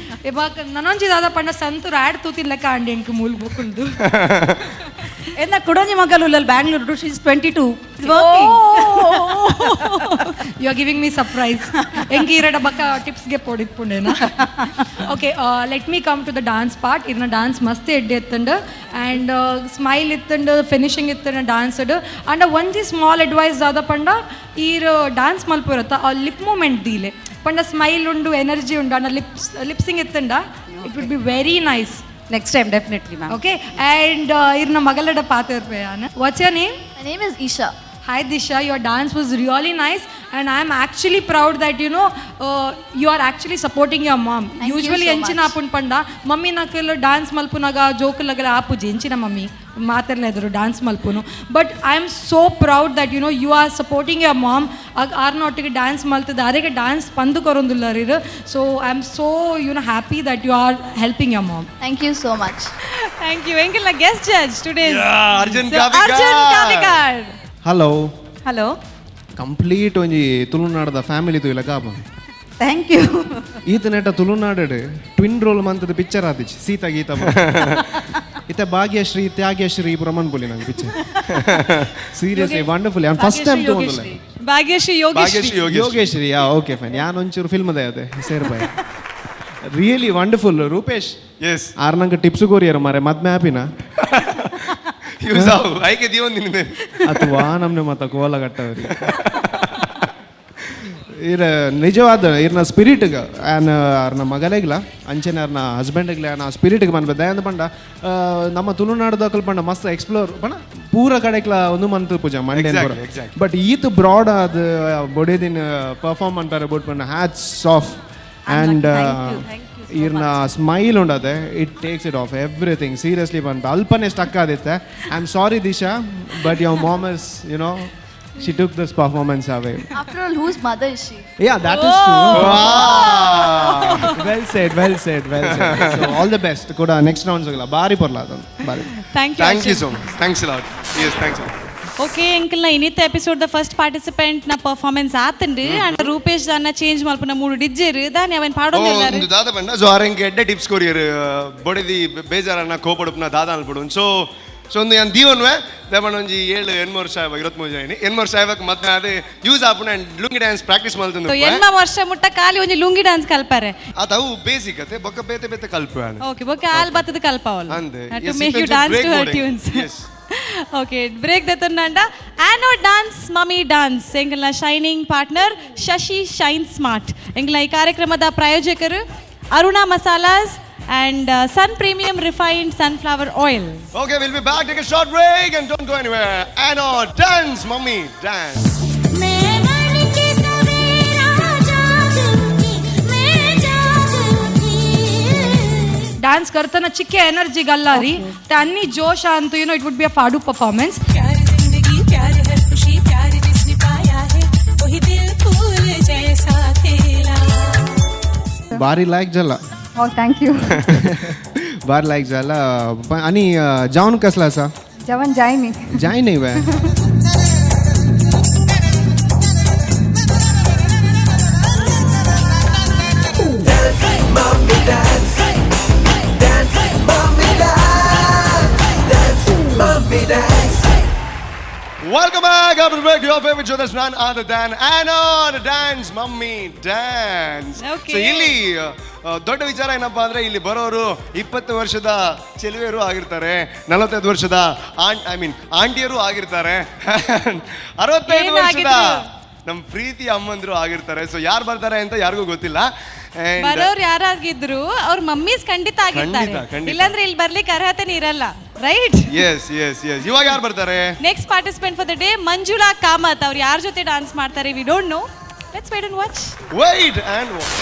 ಇವಾಗ ನನೊಂಜಿ ದಾದ ಪಂಡ ಸಂತೂರ್ ಆಡ್ ತೂತಿಲ್ಲ ಕಾಂಡಿ ಎಂಕ್ ಮೂಲ್ ಬೊಕುಲ್ದು. ಎನ್ನ ಕುಡೊಂಜಿ ಮಗಲು ಉಲ್ಲಲ್ Bangalore. She is 22, working. You are giving me surprise. ಎಂಕ್ ಈರಡ ಬಕ್ಕ ಟಿಪ್ಸ್ಗೆ ಪೋಡಿತ್ಪುಂಡೇನ. Okay, let me come to the dance part. ಇರ್ನ ಡಾನ್ಸ್ ಮಸ್ತ್ ಎಡ್ಡೆ ಇತ್ತಂಡು ಆ್ಯಂಡ್ ಸ್ಮೈಲ್ ಇತ್ತಂಡು, ಫಿನಿಶಿಂಗ್ ಇತ್ತಂಡು ಡಾನ್ಸ್ಡ್. ಆ್ಯಂಡ್ ಒಂಜಿ ಸ್ಮಾಲ್ ಅಡ್ವೈಸ್ ದಾದ ಪಂಡ, ಈರ್ ಡಾನ್ಸ್ ಮಲ್ಪುರತ್ತ ಆ ಲಿಪ್ ಮೂಮೆಂಟ್ ದೀಲೆ ಪಂಡ. ಸ್ಮೈಲ್ ಉಂಡು, ಎನರ್ಜಿ ಉಂಡು, ಅಂಡ ಲಿಪ್ಸ್ ಲಿಪ್ಸಿಂಗ್ ಇತ್ತಂಡ. It would be very nice. Next time definitely ma'am. Okay, and ಇರ್ನ ಮಗಲಡ ಪಾತೆರ್ಪೆ ಯಾನ್. What's your name? My name is Isha. Hi Disha, your dance was really nice and I am actually proud that you know you are actually supporting your mom. Thank you Usually so ಎಂಚಿನ much. ಆಪುನ್ ಪಂಡ mummy ನಕಲ್ dance ಮಲ್ಪುನಾಗ ಜೋಕುಲಗಲ ಆಪುಜಿ ಎಂಚಿನ mummy ಮಾತೆರ್ಲ ಎದುರು dance ಮಲ್ಪುನು, but I am so proud that you know you are supporting your mom. ಆರ್ನೊಟ್ಟಿಗೆ dance ಮಲ್ತದ ಅರೆಗೆ dance ಪಂದು ಕೊರೊಂದುಲ್ಲರಿರು. So I am so happy that you are helping your mom. Thank you so much. Thank you. ಎಂಕಲ್ನ guest judge today Yeah, Arjun Kavikar. Arjun Kavikar. Hello. Hello. Complete ಒಂಜಿ ತುಳುನಾಡದ family ತೂಯಿಲ ಕಾಪ. Thank you. ಈತ ನೆಟ ತುಳುನಾಡು twin role ಮಂತದ picture ಆದಿಚ್ ಸೀತಾ ಗೀತಾ ಇತ್ತ ಭಾಗ್ಯಶ್ರೀ ತ್ಯಾಗ್ಯಶ್ರೀ ಪುರ ಪುಲಿ ನಂಗೆ ಪಿಕ್ಚರ್. Seriously wonderful. ಯಾನ್ ಫಸ್ಟ್ ಟೈಮ್ ತಗೊಂಡಲ್ಲ. Bhagyashree Yogeshree. Yogeshree, yeah, okay, fine. ಯಾನ್ ಒಂಚೂರು ಫಿಲ್ಮ್ ಅದೇ ಸೇರ್ bye. Really wonderful Rupesh. S. R ನಂಗೆ ಟಿಪ್ಸ್ ಕೊರಿಯರ್ ಮಾರೆ ಮದ್ಮೆ ಆಪಿನ. ಯೂಸ್ ಆವು ಐಕೆ ದೀವೊಂದಿನಿ. ಅಥವಾ ನಮ್ನೆ ಮತ್ತ ಕೋಲ ಕಟ್ಟವ್ರಿ ಇರ ನಿಜವಾದ ಇರ್ನ ಸ್ಪಿರಿಟ್ಗೆ ಆ್ಯನ್ ಅರ್ನ ಮಗಲೆಗ್ಲ ಅಂಚೆನೆ ಅರ್ನ ಹಸ್ಬೆಂಡ್ಗ್ಲ ಆ ಸ್ಪಿರಿಟ್ಗೆ ಮನ್ಬೆ ದಯಂದ ಪಂಡ ನಮ್ಮ ತುಳುನಾಡದಕಲ್ ಪಂಡ ಮಸ್ತ್ ಎಕ್ಸ್ಪ್ಲೋರ್ ಪಂಡ ಪೂರ ಕಡೆಕ್ಲ ಒಂದು ಮಂತ್ ಪೂಜಾ ಮಂಡೆ. ಬಟ್ ಈತ್ ಬ್ರಾಡ್ ಅದು ಬೊಡೆದಿನ ಪರ್ಫಾರ್ಮ್ ಅಂತಾರೆ ಬೊಟ್ ಪಂಡ ಹ್ಯಾಟ್ಸ್ ಆಫ್. ಆ್ಯಂಡ್ ಇರ್ನ ಸ್ಮೈಲ್ ಉಂಡದೆ, it takes it off everything, seriously. ಬಂದು ಅಲ್ಪನೇ ಸ್ಟಕ್ ಆದಿತ್ತೆ. I am sorry Disha, but your mom is she took this performance away. After all, whose mother is she? Yeah, that is true. Well said, well said, well said. So all the best. ಕೂಡ next rounds ಹೋಗಲ್ಲ ಬಾರಿ ಪೊರ್ಲ ಅದೊಂದು ಬಾರಿ. Thank you. Thank you so much, thanks lot, yes, thanks. Okay, ಎಂಕಲ್ನ ಇನ್ನಿತ್ತ episode the first participant ನ performance ಆತಂಡು ಅಂಡ್ ರೂಪೇಶ್ ದಾನ change ಮಲ್ಪುನ ಮೂಡು ಡಿಜ್ಜೆರ್ ದಾನಿ ಅವನ್ ಪಾಡೊಂದಿಲ್ಲಾರು. ಒಂದು ದಾದ ಪಂಡ ಸೊ ಆರೆಂಗೆ ಎಡ್ಡೆ ಟಿಪ್ಸ್ ಕೊರಿಯರ್ ಬೊಡೆದಿ ಬೇಜಾರನ್ನ ಕೋಪಡುಪ್ನ ದಾದ ಅನ್ಪಡು. ಸೊ ಸೊ ಒಂದು ಯಾನ್ ದೀವನ್ವೆ ದೇವಣ್ಣ ಒಂಜಿ 7 8 ವರ್ಷ ಆಯ್ವಾಗ 23 ಜಾಯಿನಿ 8 ವರ್ಷ ಆಯ್ವಾಗ ಮತ್ತೆ ಅದು ಯೂಸ್ ಆಪುನ ಅಂಡ್ ಲುಂಗಿ ಡ್ಯಾನ್ಸ್ ಪ್ರಾಕ್ಟೀಸ್ ಮಲ್ತಂದು. ಸೊ ಎನ್ಮ ವರ್ಷ ಮುಟ್ಟ ಖಾಲಿ ಒಂಜಿ ಲುಂಗಿ ಡಾನ್ಸ್ ಕಲ್ಪಾರೆ. ಅದು ಅವು ಬೇಸಿಕ್ ಅತೆ ಬೊಕ್ಕ ಬೇತೆ ಬೇತೆ ಕಲ್ಪು. ಓಕೆ, ಬೊಕ್ಕ ಆಲ್ ಬತ್ತದ ಕಲ್ಪಾವಲ್ ಅಂದೆ. To Yes, make you it was a dance break to her boarding. Tunes. Yes. Okay, break ದತ್ತಂಡ ಆನೋ dance mummy dance ಎಂಗಲ್ನ shining partner Shashi shine smart. ಎಂಗಲ್ನ ಈ ಕಾರ್ಯಕ್ರಮದ ಪ್ರಾಯೋಜಕರು Aruna Masalas and Sun Premium refined sunflower oil. Okay, we'll be back. Take a short break and don't go anywhere. Anno, dance, mummy, dance. मैं बन के सवेरा जाग उठी, मैं जाग उठी. डान्स करताना चिक्के एनर्जी गल्लारी त्यांनी जोश अंतु it would be a फाडू performance. प्यार जिंदगी प्यार हर खुशी प्यार जिसने पाया है वही दिल फूल जैसा खेला. ಬಾರಿ ಲಾಯ್ಕ್ ಜಲ್ಲ. Oh, thank you. ಬಾರಿ ಲಾಯ್ಕ್ ಜಲ್ಲ. आणि जाऊन कसला असा? जेवण जाय न्ही. जाय न्ही वे. Mommy dance, dance, mommy dance, dance, mommy dance. Welcome back. After the break, your favorite show that's none other than Anna, the Dance Mummy Dance. Okay. So ಇಲ್ಲಿ ದೊಡ್ಡ ವಿಚಾರ ಏನಪ್ಪಾ ಅಂದ್ರೆ ಇಲ್ಲಿ ಬರೋರು 20 ವರ್ಷದ ಚೆಲುವೆಯರು ಆಗಿರ್ತಾರೆ, 45 ವರ್ಷದ I mean ಆಂಟಿಯರು ಆಗಿರ್ತಾರೆ, 65 ವರ್ಷದ ಏನಾಗಿದ್ರು? ನಮ್ಮ ಪ್ರೀತಿ ಅಮ್ಮಂದ್ರು ಆಗಿರ್ತಾರೆ. ಸೊ ಯಾರು ಬರ್ತಾರೆ ಅಂತ ಯಾರಿಗೂ ಗೊತ್ತಿಲ್ಲ. And ಬರೋರು ಯಾರಾಗಿದ್ರು ಅವ್ರ ಮಮ್ಮೀಸ್ ಖಂಡಿತ ಆಗಿರ್ತಾರೆ. ಖಂಡಿತ, ಖಂಡಿತ. ಇಲ್ಲಾಂದ್ರೆ ಇಲ್ಲಿ ಬರ್ಲಿಕ್ಕೆ ಅರ್ಹತೆನೇ ಇರಲ್ಲ, ರೈಟ್? ಎಸ್, ಇವಾಗ ಯಾರು ಬರ್ತಾರೆ? Next participant for the day Manjula Kamath. ಅವ್ರು ಯಾರ ಜೊತೆ ಡಾನ್ಸ್ ಮಾಡ್ತಾರೆ we don't know. Let's wait and watch. Wait and watch.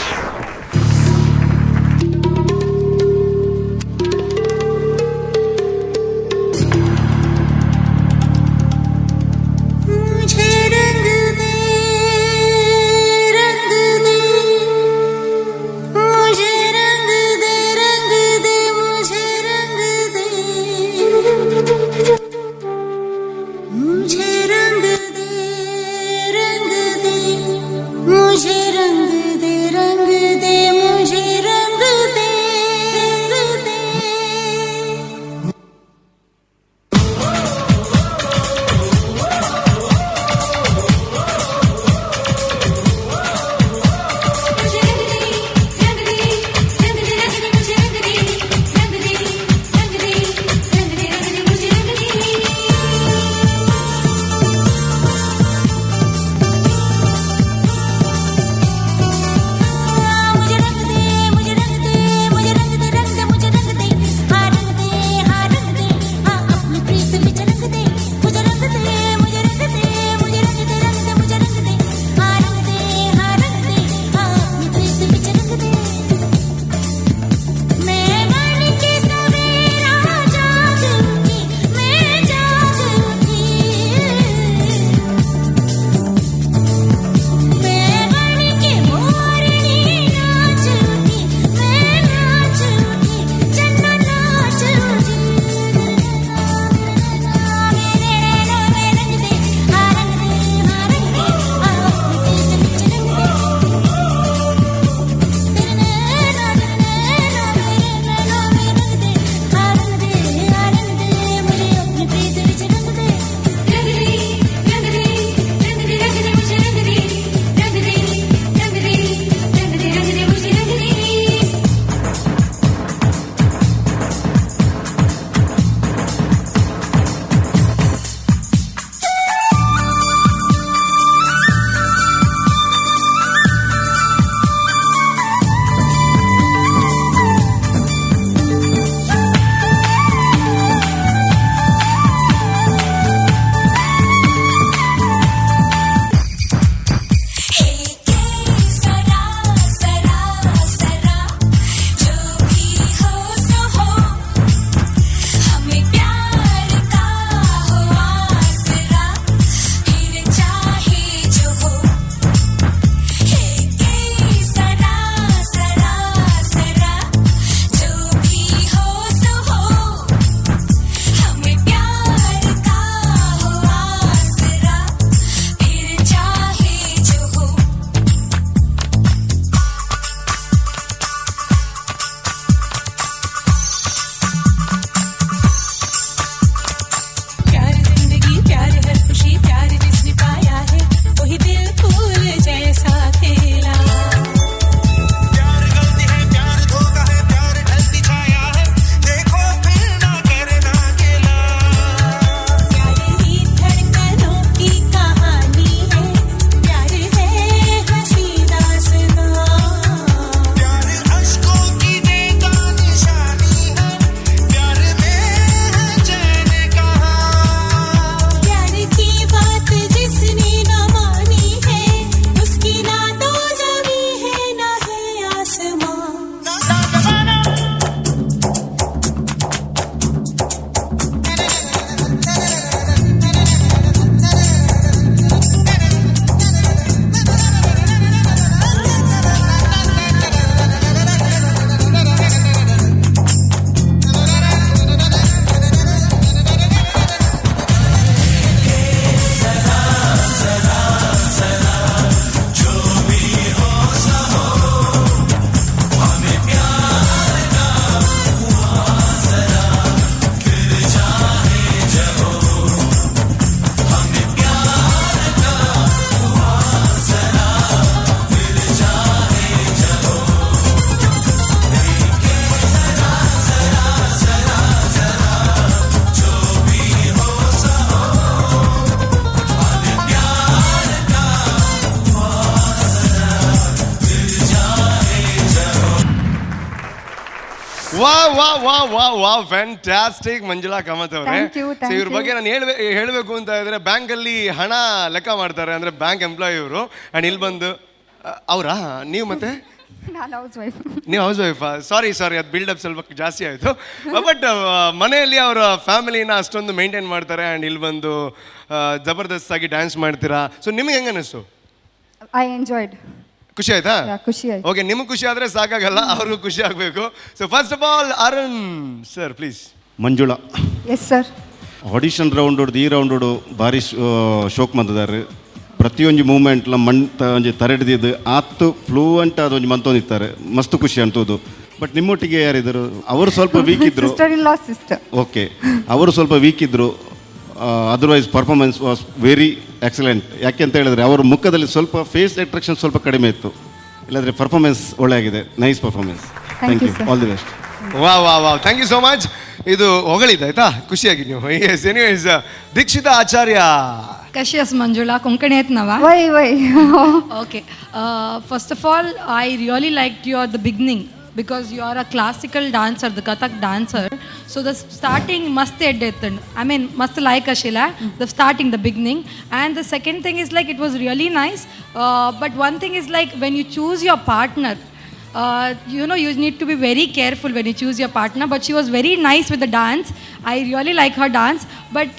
मुझे रंग दे रंग दे मुझे रंग दे रंग दे मुझे रंग दे मुझे रंग दे रंग दे मुझे रंग दे रंग ವಾ ವಾ ವಾ ವಾ ವಾ, ಫ್ಯಾಂಟಾಸ್ಟಿಕ್ ಮಂಜುಳಾ ಕಾಮತ್ ಅವರೇ. Thank you, thank ಇವ್ರ you. ಬಗ್ಗೆ ನಾನು ಹೇಳಬೇಕು ಅಂತ ಇದ್ರೆ, ಬ್ಯಾಂಕ್ ಅಲ್ಲಿ ಹಣ ಲೆಕ್ಕ ಮಾಡ್ತಾರೆ, ಅಂದ್ರೆ ಬ್ಯಾಂಕ್ ಎಂಪ್ಲಾಯಿ ಇವರು. ಅಂಡ್ ಇಲ್ಲಿ ಬಂದು ಅವರಾ ನೀವು ಮತ್ತೆ? ನಾನು ಹೌಸ್ ವೈಫ್. ನೀವು house wife? ಸಾರಿ ಸಾರಿ, ಅದು ಬಿಲ್ಡಪ್ ಸ್ವಲ್ಪ ಜಾಸ್ತಿ ಆಯಿತು. ಬಟ್ ಮನೆಯಲ್ಲಿ ಅವರ ಫ್ಯಾಮಿಲಿನ ಅಷ್ಟೊಂದು ಮೇಂಟೈನ್ ಮಾಡ್ತಾರೆ. ಆ್ಯಂಡ್ ಇಲ್ಲಿ ಬಂದು ಜಬರ್ದಸ್ತ್ ಆಗಿ ಡ್ಯಾನ್ಸ್ ಮಾಡ್ತೀರಾ. ಸೊ ನಿಮ್ಗೆ ಹೆಂಗೆ ಅನ್ನಿಸ್ತು? I enjoyed. ಖುಷಿ ಆಯ್ತಾ? ಖುಷಿ ಆಯ್ತು. ಓಕೆ, ನಿಮ್ಗೆ ಖುಷಿ ಆದರೆ ಸಾಕಾಗಲ್ಲ, ಅವ್ರಿಗೂ ಖುಷಿ ಆಗಬೇಕು. So first of all, Arun sir, please. Manjula. Yes sir. Audition round ಹೊಡ್ದು ಈ ರೌಂಡ್ ಭಾರಿ ಶೋಕ್ ಮಂದಿದ್ದಾರೆ. ಪ್ರತಿಯೊಂದು ಮೂವ್ಮೆಂಟ್ಲ ಮಣ್ತ ಒಂಜಿ ತರೆಡ್ದಿದ್ದು ಆತು ಫ್ಲೂಯೆಂಟ್ ಆದ ಒಂಜಿ ಮಂತೊಂದಿತ್ತಾರೆ. ಮಸ್ತ್ ಖುಷಿ ಅಂತದ್ದು. ಬಟ್ ನಿಮ್ಮೊಟ್ಟಿಗೆ ಯಾರಿದ್ದರು? ಅವರು ಸ್ವಲ್ಪ ವೀಕ್ ಇದ್ರು. Sister in law sister. Okay, ಅವರು ಸ್ವಲ್ಪ ವೀಕ್ ಇದ್ದರು. Otherwise performance was very excellent. ಯಾಕೆ ಅಂತ ಹೇಳಿದ್ರೆ, ಅವರ ಮುಖದಲ್ಲಿ ಸ್ವಲ್ಪ ಫೇಸ್ ಅಟ್ರಾಕ್ಷನ್ ಸ್ವಲ್ಪ ಕಡಿಮೆ ಇತ್ತು. ಇಲ್ಲಾಂದರೆ ಪರ್ಫಾರ್ಮೆನ್ಸ್ ಒಳ್ಳೆ ಆಗಿದೆ. Nice performance. Thank thank you, you. Sir. All the best. ವಾ ವಾ ವಾ, thank you so much. ಇದು ಹೊಗಳಿದ್ದು ಆಯ್ತಾ? ಖುಷಿಯಾಗಿ ನೀವು. ಎಸ್, ಎನಿವೇಸ್, ದೀಕ್ಷಿತಾ ಆಚಾರ್ಯ. कशी आस मंजुळा? कोंकणी येत नवा? वय वय. Okay, first of all, I really like your the beginning because you are a classical dancer, the Kathak dancer. So the starting ಮಸ್ತ್ ಎಡ್ಡೆ ಇತ್ತು. I mean, ಮಸ್ತ್ like ಅಶಿಲ the starting, the beginning. And the second thing is, like, it was really nice, but one thing is, like, when you choose your partner, you need to be very careful when you choose your partner. But she was very nice with the dance. I really like her dance, but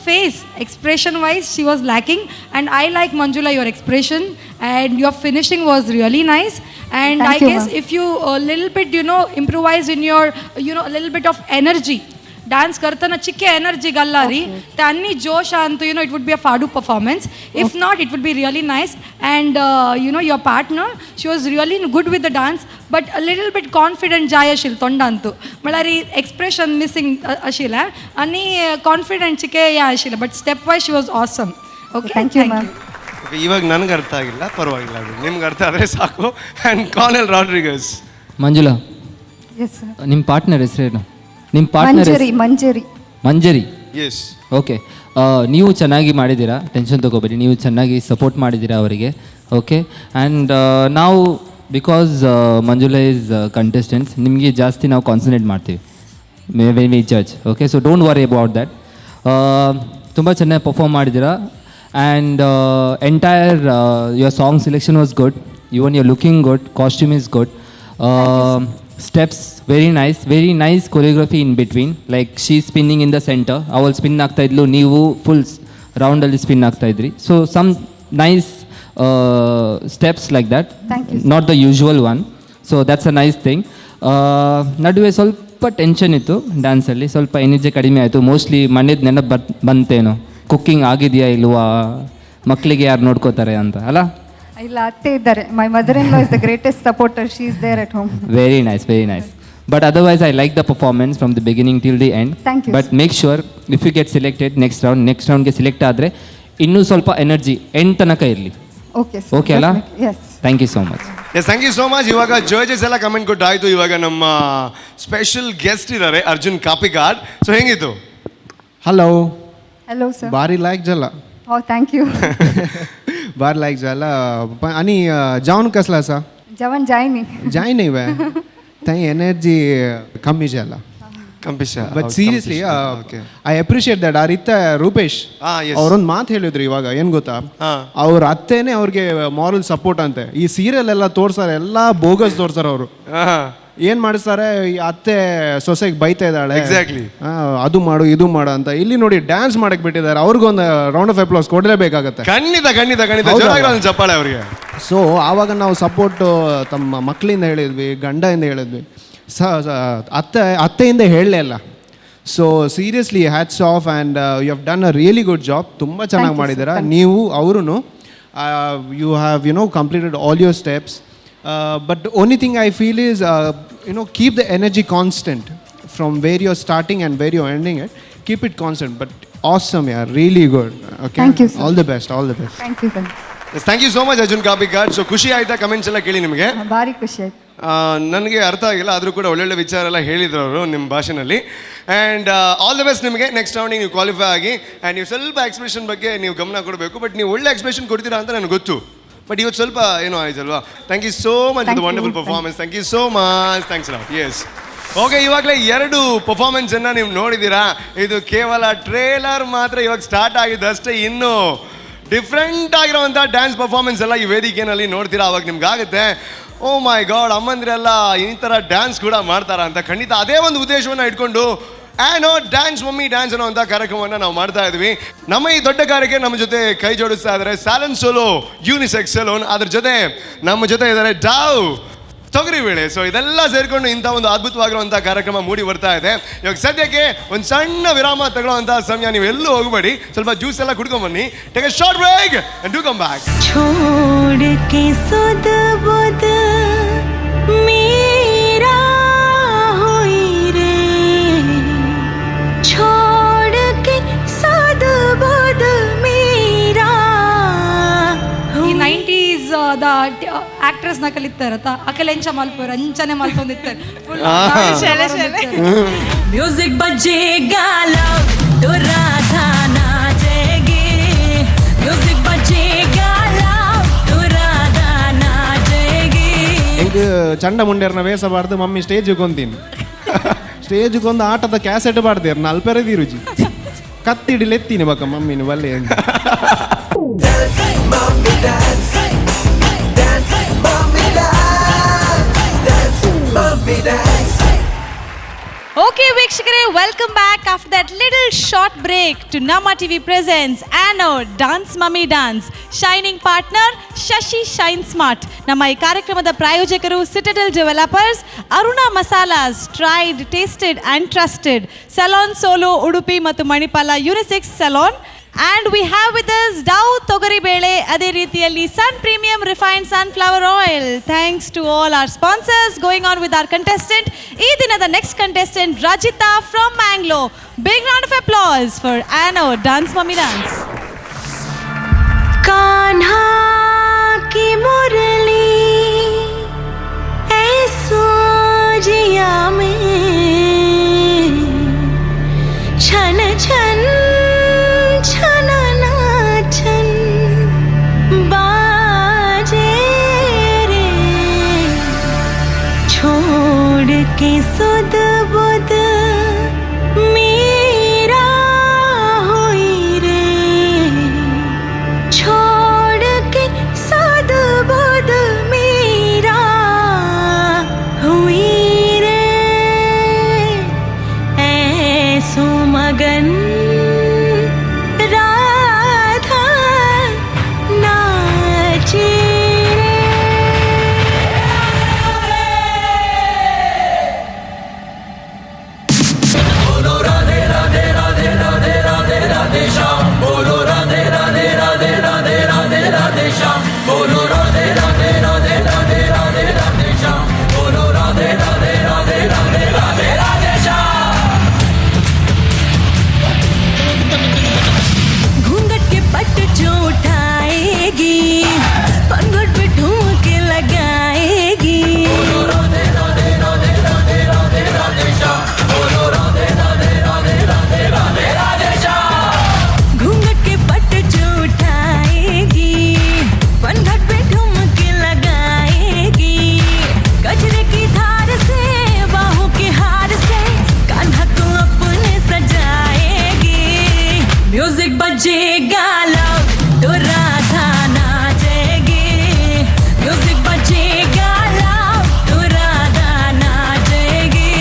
face expression wise she was lacking. And I like, Manjula, your expression and your finishing was really nice. And Thank I you, guess ma'am. If you a little bit improvise in your a little bit of energy, dance करताना चिक्के energy गल्लारी त्यांनी जोश अंतु, it would be a फाडू performance. If not, it would be really nice. And your partner, she was really good with the dance, but a little bit confident जाय अशिल तोंडांतु. म्हळ्यार expression missing अशिल आनी confident चिके या अशिल, but step wise she was awesome. Okay. Thank you, ma'am. Okay, ಇವಾಗ ನನಗೆ ಅರ್ಥ ಆಗಿಲ್ಲ, ಪರವಾಗಿಲ್ಲ ಅದು. ನಿಮ್ಗೆ ಅರ್ಥ ಆದರೆ ಸಾಕು. ಆ್ಯಂಡ್ ಕಾನೆಲ್ Rodrigues. Manjula. Yes sir. ನಿಮ್ಮ ಪಾರ್ಟ್ನರ್ ಹೆಸರೇನು? ನಿಮ್ಮ partner? Manjari, Manjari. Manjari. Yes. Okay, ನೀವು ಚೆನ್ನಾಗಿ ಮಾಡಿದ್ದೀರಾ, ಟೆನ್ಷನ್ ತೊಗೋಬೇಡಿ. ನೀವು ಚೆನ್ನಾಗಿ ಸಪೋರ್ಟ್ ಮಾಡಿದ್ದೀರಾ ಅವರಿಗೆ. ಓಕೆ, ಆ್ಯಂಡ್ ನಾವು because Manjula is contestants, ನಿಮಗೆ ಜಾಸ್ತಿ ನಾವು ಕಾನ್ಸಂಟ್ರೇಟ್ ಮಾಡ್ತೀವಿ when we judge, okay? So don't worry about that. ತುಂಬ ಚೆನ್ನಾಗಿ ಪರ್ಫಾರ್ಮ್ ಮಾಡಿದ್ದೀರಾ. And entire your song selection was good, even you looking good, costume is good, steps very nice, very nice choreography in between, like she spinning in the center, ಅವಳು spin ಆಗ್ತಾ ಇದ್ಲು, ನೀವು full ರೌಂಡಲ್ಲಿ spin ಆಗ್ತಾ ಇದ್ರಿ. So some nice steps like that. Thank you. Not the usual one, so that's a nice thing. ನಡುವೆ ಸ್ವಲ್ಪ tension ಇತ್ತು ಡ್ಯಾನ್ಸಲ್ಲಿ, ಸ್ವಲ್ಪ ಎನರ್ಜಿ ಕಡಿಮೆ ಆಯಿತು. ಮೋಸ್ಟ್ಲಿ ಮನೇದು ನೆನಪು ಬಂತೇನೋ, ಕುಕ್ಕಿಂಗ್ ಆಗಿದೆಯಾ ಇಲ್ವಾ, ಮಕ್ಕಳಿಗೆ ಯಾರು ನೋಡ್ಕೋತಾರೆ ಅಂತ ಅಲ್ಲ? ಇಲ್ಲ, ಅತ್ತೆ ಇದ್ದಾರೆ. My mother in law is the greatest supporter. She is there at home. Very nice, very nice. But otherwise, I like the performance from the beginning till the end. Thank you, But sir. Make sure if you get selected next round, next ರೌಂಡ್ಗೆ select ಆದರೆ ಇನ್ನೂ ಸ್ವಲ್ಪ energy end ತನಕ ಇರಲಿ. Okay. Okay ಅಲ್ಲ? S. Thank you so much. Yes, thank you so much. ಇವಾಗ judges ಎಲ್ಲ comment ಕೊಟ್ಟಾಯ್ತು. ಇವಾಗ ನಮ್ಮ ಸ್ಪೆಷಲ್ ಗೆಸ್ಟ್ ಇದ್ದಾರೆ, ಅರ್ಜುನ್ ಕಾಪಿಕಾಡ್. ಸೊ ಹೆಂಗಿತ್ತು? Hello. Hello sir. ಬಾರಿ ಲಾಯ್ಕ್ ಜಲ್ಲ. Oh, thank you. ಬಾರಿ ಲಾಯ್ಕ್ जाला. आनी जावन कसला आसा? जवन जाय न्ही. जाय न्ही वे थंय एनर्जी कमी जाला. ಕಂಪಿಶ. But seriously, I appreciate that. ಆ ರೀತ ರೂಪೇಶ್ ಅವರೊಂದು ಮಾತು ಹೇಳಿದ್ರು ಇವಾಗ, ಏನ್ ಗೊತ್ತಾ? ಅವ್ರ ಅತ್ತೆನೇ ಅವ್ರಿಗೆ ಮಾರಲ್ ಸಪೋರ್ಟ್ ಅಂತೆ. ಈ ಸೀರಿಯಲ್ ಎಲ್ಲ ತೋರ್ಸಾರೆ, ಎಲ್ಲ ಬೋಗಸ್ ತೋರ್ಸಾರ. ಅವರು ಏನ್ ಮಾಡಿಸ್ತಾರೆ? ಈ ಅತ್ತೆ ಸೊಸೆಗೆ ಬೈತಾ ಇದ್ದಾಳೆ. ಅದು ಮಾಡು, ಇದು ಮಾಡು ಅಂತ. ಇಲ್ಲಿ ನೋಡಿ, ಡ್ಯಾನ್ಸ್ ಮಾಡಕ್ ಬಿಟ್ಟಿದ್ದಾರೆ. ಅವ್ರಿಗೊಂದು round of applause ಕೊಡಲೇಬೇಕಾಗತ್ತೆ. ಖಂಡಿತ ಖಂಡಿತ ಖಂಡಿತ. ಹೌದಲ್ವಾ? ಜೋರಾಗಿ ಒಂದು ಚಪ್ಪಾಳೆ ಅವರಿಗೆ. ಸೊ ಆವಾಗ ನಾವು ಸಪೋರ್ಟ್ ತಮ್ಮ ಮಕ್ಕಳಿಂದ ಹೇಳಿದ್ವಿ, ಗಂಡಯಿಂದ ಹೇಳಿದ್ವಿ, ಅತ್ತೆಯಿಂದ ಹೇಳಲೇ ಇಲ್ಲ. So seriously, hats off and you have done a really good job. ತುಂಬ ಚೆನ್ನಾಗಿ ಮಾಡಿದ್ದೀರಾ ನೀವು ಅವರು. You have completed all your steps, but only thing I feel is keep the energy constant from where you are starting and where you ending it. Keep it constant. But awesome, yeah, really good. Okay. Thank you, sir. All the best, all the best. Thank you, thank. Thank you so much, Arjun Kapikad. So ಖುಷಿ ಆಯ್ತಾ comments ಎಲ್ಲ ಕೇಳಿ ನಿಮಗೆ? ಭಾರಿ ಖುಷಿ ಆಯ್ತು. ನನಗೆ ಅರ್ಥ ಆಗಿಲ್ಲ, ಆದರೂ ಕೂಡ ಒಳ್ಳೊಳ್ಳೆ ವಿಚಾರ ಎಲ್ಲ ಹೇಳಿದ್ರು ಅವರು ನಿಮ್ಮ ಭಾಷೆನಲ್ಲಿ. And all the best ನಿಮಗೆ. ನೆಕ್ಸ್ಟ್ ರೌಂಡಿಗೆ ನೀವು ಕ್ವಾಲಿಫೈ ಆಗಿ. ಆ್ಯಂಡ್ ನೀವು ಸ್ವಲ್ಪ ಎಕ್ಸ್ಪ್ರೆಷನ್ ಬಗ್ಗೆ ನೀವು ಗಮನ ಕೊಡಬೇಕು. ಬಟ್ ನೀವು ಒಳ್ಳೆ ಎಕ್ಸ್ಪ್ರೆಷನ್ ಕೊಡ್ತೀರಾ ಅಂತ ನನಗೆ ಗೊತ್ತು. ಬಟ್ ಇವತ್ತು ಸ್ವಲ್ಪ ಏನೋ ಆಯ್ತಲ್ವಾ? Thank you so much. Thank you. Wonderful performance. Thank you so much. Thanks lot. Yes. Okay, ಇವಾಗಲೇ ಎರಡು ಪರ್ಫಾರ್ಮೆನ್ಸ್ ಅನ್ನ ನೀವು ನೋಡಿದ್ದೀರಾ. ಇದು ಕೇವಲ ಟ್ರೇಲರ್ ಮಾತ್ರ ಇವಾಗ ಸ್ಟಾರ್ಟ್ ಆಗಿದೆ ಅಷ್ಟೇ. ಇನ್ನು ಡಿಫ್ರೆಂಟ್ ಆಗಿರುವಂಥ ಡ್ಯಾನ್ಸ್ ಪರ್ಫಾರ್ಮೆನ್ಸ್ ಎಲ್ಲ ಈ ವೇದಿಕೆಯಲ್ಲಿ ನೋಡ್ತೀರಾ. ಅವಾಗ ನಿಮ್ಗಾಗುತ್ತೆ, ಓ ಮೈ ಗಾಡ್, ಅಮ್ಮಂದ್ರೆಲ್ಲ ಈ ಥರ ಡ್ಯಾನ್ಸ್ ಕೂಡ ಮಾಡ್ತಾರಾ ಅಂತ. ಖಂಡಿತ ಅದೇ ಒಂದು ಉದ್ದೇಶವನ್ನು ಇಟ್ಕೊಂಡು ಆ್ಯನೋ ಡ್ಯಾನ್ಸ್ ಮಮ್ಮಿ ಡ್ಯಾನ್ಸ್ ಅನ್ನೋವಂಥ ಕಾರ್ಯಕ್ರಮವನ್ನು ನಾವು ಮಾಡ್ತಾ ಇದ್ವಿ. ನಮ್ಮ ಈ ದೊಡ್ಡ ಕಾರ್ಯಕ್ಕೆ ನಮ್ಮ ಜೊತೆ ಕೈ ಜೋಡಿಸ್ತಾ ಇದ್ದಾರೆ ಸ್ಯಾಲನ್ ಸೋಲೋ ಯೂನಿಸೆಕ್ಸ್ ಸೆಲೂನ್. ಅದ್ರ ಜೊತೆ ನಮ್ಮ ಜೊತೆ ಇದ್ದಾರೆ ಡಾವ್ ತೊಗರಿಬೇಳೆ. ಸೊ ಇದೆಲ್ಲ ಸೇರಿಕೊಂಡು ಇಂಥ ಒಂದು ಅದ್ಭುತವಾಗಿರುವಂಥ ಕಾರ್ಯಕ್ರಮ ಮೂಡಿ ಬರ್ತಾ ಇದೆ. ಇವಾಗ ಸದ್ಯಕ್ಕೆ ಒಂದು ಸಣ್ಣ ವಿರಾಮ ತಗೊಳ್ಳುವಂಥ ಸಮಯ. ನೀವು ಎಲ್ಲೂ ಹೋಗಬೇಡಿ, ಸ್ವಲ್ಪ ಜ್ಯೂಸ್ ಎಲ್ಲ ಕುಡ್ಕೊಂಬನ್ನಿ. Take a short break and do come back. छोड़ के सुध बुध मेरा हुई रे, छोड़ के सुध बुध मेरा. ಈ 90s the actress ನ ಕಲಿತಾರತ್ತ ಅಕಲ್ ಎಂಚ ಮಲ್ಪುರ ಅಂಚನೆ ಮಲ್ತೊಂದಿತ್ತಾರೆ. ಫುಲ್. ಶೆಲೆ ಶೆಲೆ. म्यूजिक बजेगा लाउड तो राधा नाचेगी, म्यूजिक बजेगा लाउड तो राधा नाचेगी. ಎಂಕ್ ಚಂಡ ಮುಂಡೇರ್ನ ವೇಷ ಬಾರ್ದು ಮಮ್ಮಿ ಸ್ಟೇಜ್ ಕೊಂತೀನಿ. ಸ್ಟೇಜ್ ಕೊಂದು ಆಟದ ಕ್ಯಾಸೆಟ್ ಬಾರ್ದೇರ್ ನಲ್ಪೆರೆ ರುಚಿ ಕತ್ತಿಡಿಲ್ ಎತ್ತೀನಿ ಬಕ್ಕ ಮಮ್ಮಿನ ಬಲ್ಲೆ. Mummy dance, dance, mummy dance, dance, mummy dance. Okay ವೀಕ್ಷಕರೇ, welcome back after that little short break to Namma TV presents Anno Dance Mummy Dance, shining partner Shashi Shine Smart. ನಮ್ಮ ಈ ಕಾರ್ಯಕ್ರಮದ ಪ್ರಾಯೋಜಕರು Citadel developers, Aruna Masalas, tried, tasted and trusted, salon solo Udupi ಮತ್ತು Manipal unisex salon, and we have with us Dove ತೊಗರಿಬೇಳೆ, ಅದೇ ರೀತಿಯಲ್ಲಿ Sun Premium refined sunflower oil. Thanks to all our sponsors. Going on with our contestant, ಈ ದಿನದ next contestant Rajitha from Mangalore. Big round of applause for Anno Dance Mummy Dance. Kanha की मुरली ऐसो जिया में छन छन छनना छन बाजे रे, छोड़ के सुध बुध मेरा हुई रे, छोड़ के सुध बुध मेरा हुई रे, ऐसो मगन राधा नाचे रे. बोलो राधे राधे राधे राधे राधे राधे श्याम, बोलो राधे राधे राधे राधे राधे राधे श्याम, बोलो राधे राधे राधे राधे राधे राधे श्याम, बोलो राधे राधे राधे राधे राधे राधे श्याम. घूंघट के पट जो उठाएगी, पनघट पे ठुमके लगाएगी. बोलो राधे राधे राधे राधे राधे राधे श्याम, बोलो राधे राधे राधे राधे राधे राधे श्याम. घूंघट के पट जो उठाएगी, पनघट पे ठुमके लगाएगी, गजरे की धार से बाहों के हार से कान्हा को अपने सजाएगी. म्यूजिक बजेगा लाउड तो राधा नाचेगी, म्यूजिक बजेगा लाउड तो राधा नाचेगी,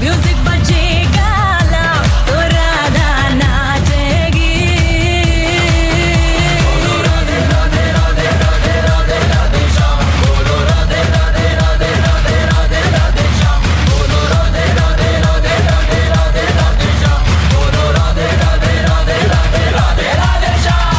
म्यूजिक बजेगा लाउड तो राधा नाचेगी. बोलो राधे राधे राधे राधे राधे राधे श्याम, बोलो राधे राधे राधे राधे राधे राधे श्याम, बोलो राधे राधे राधे राधे राधे राधे श्याम, बोलो राधे राधे राधे राधे राधे राधे श्याम.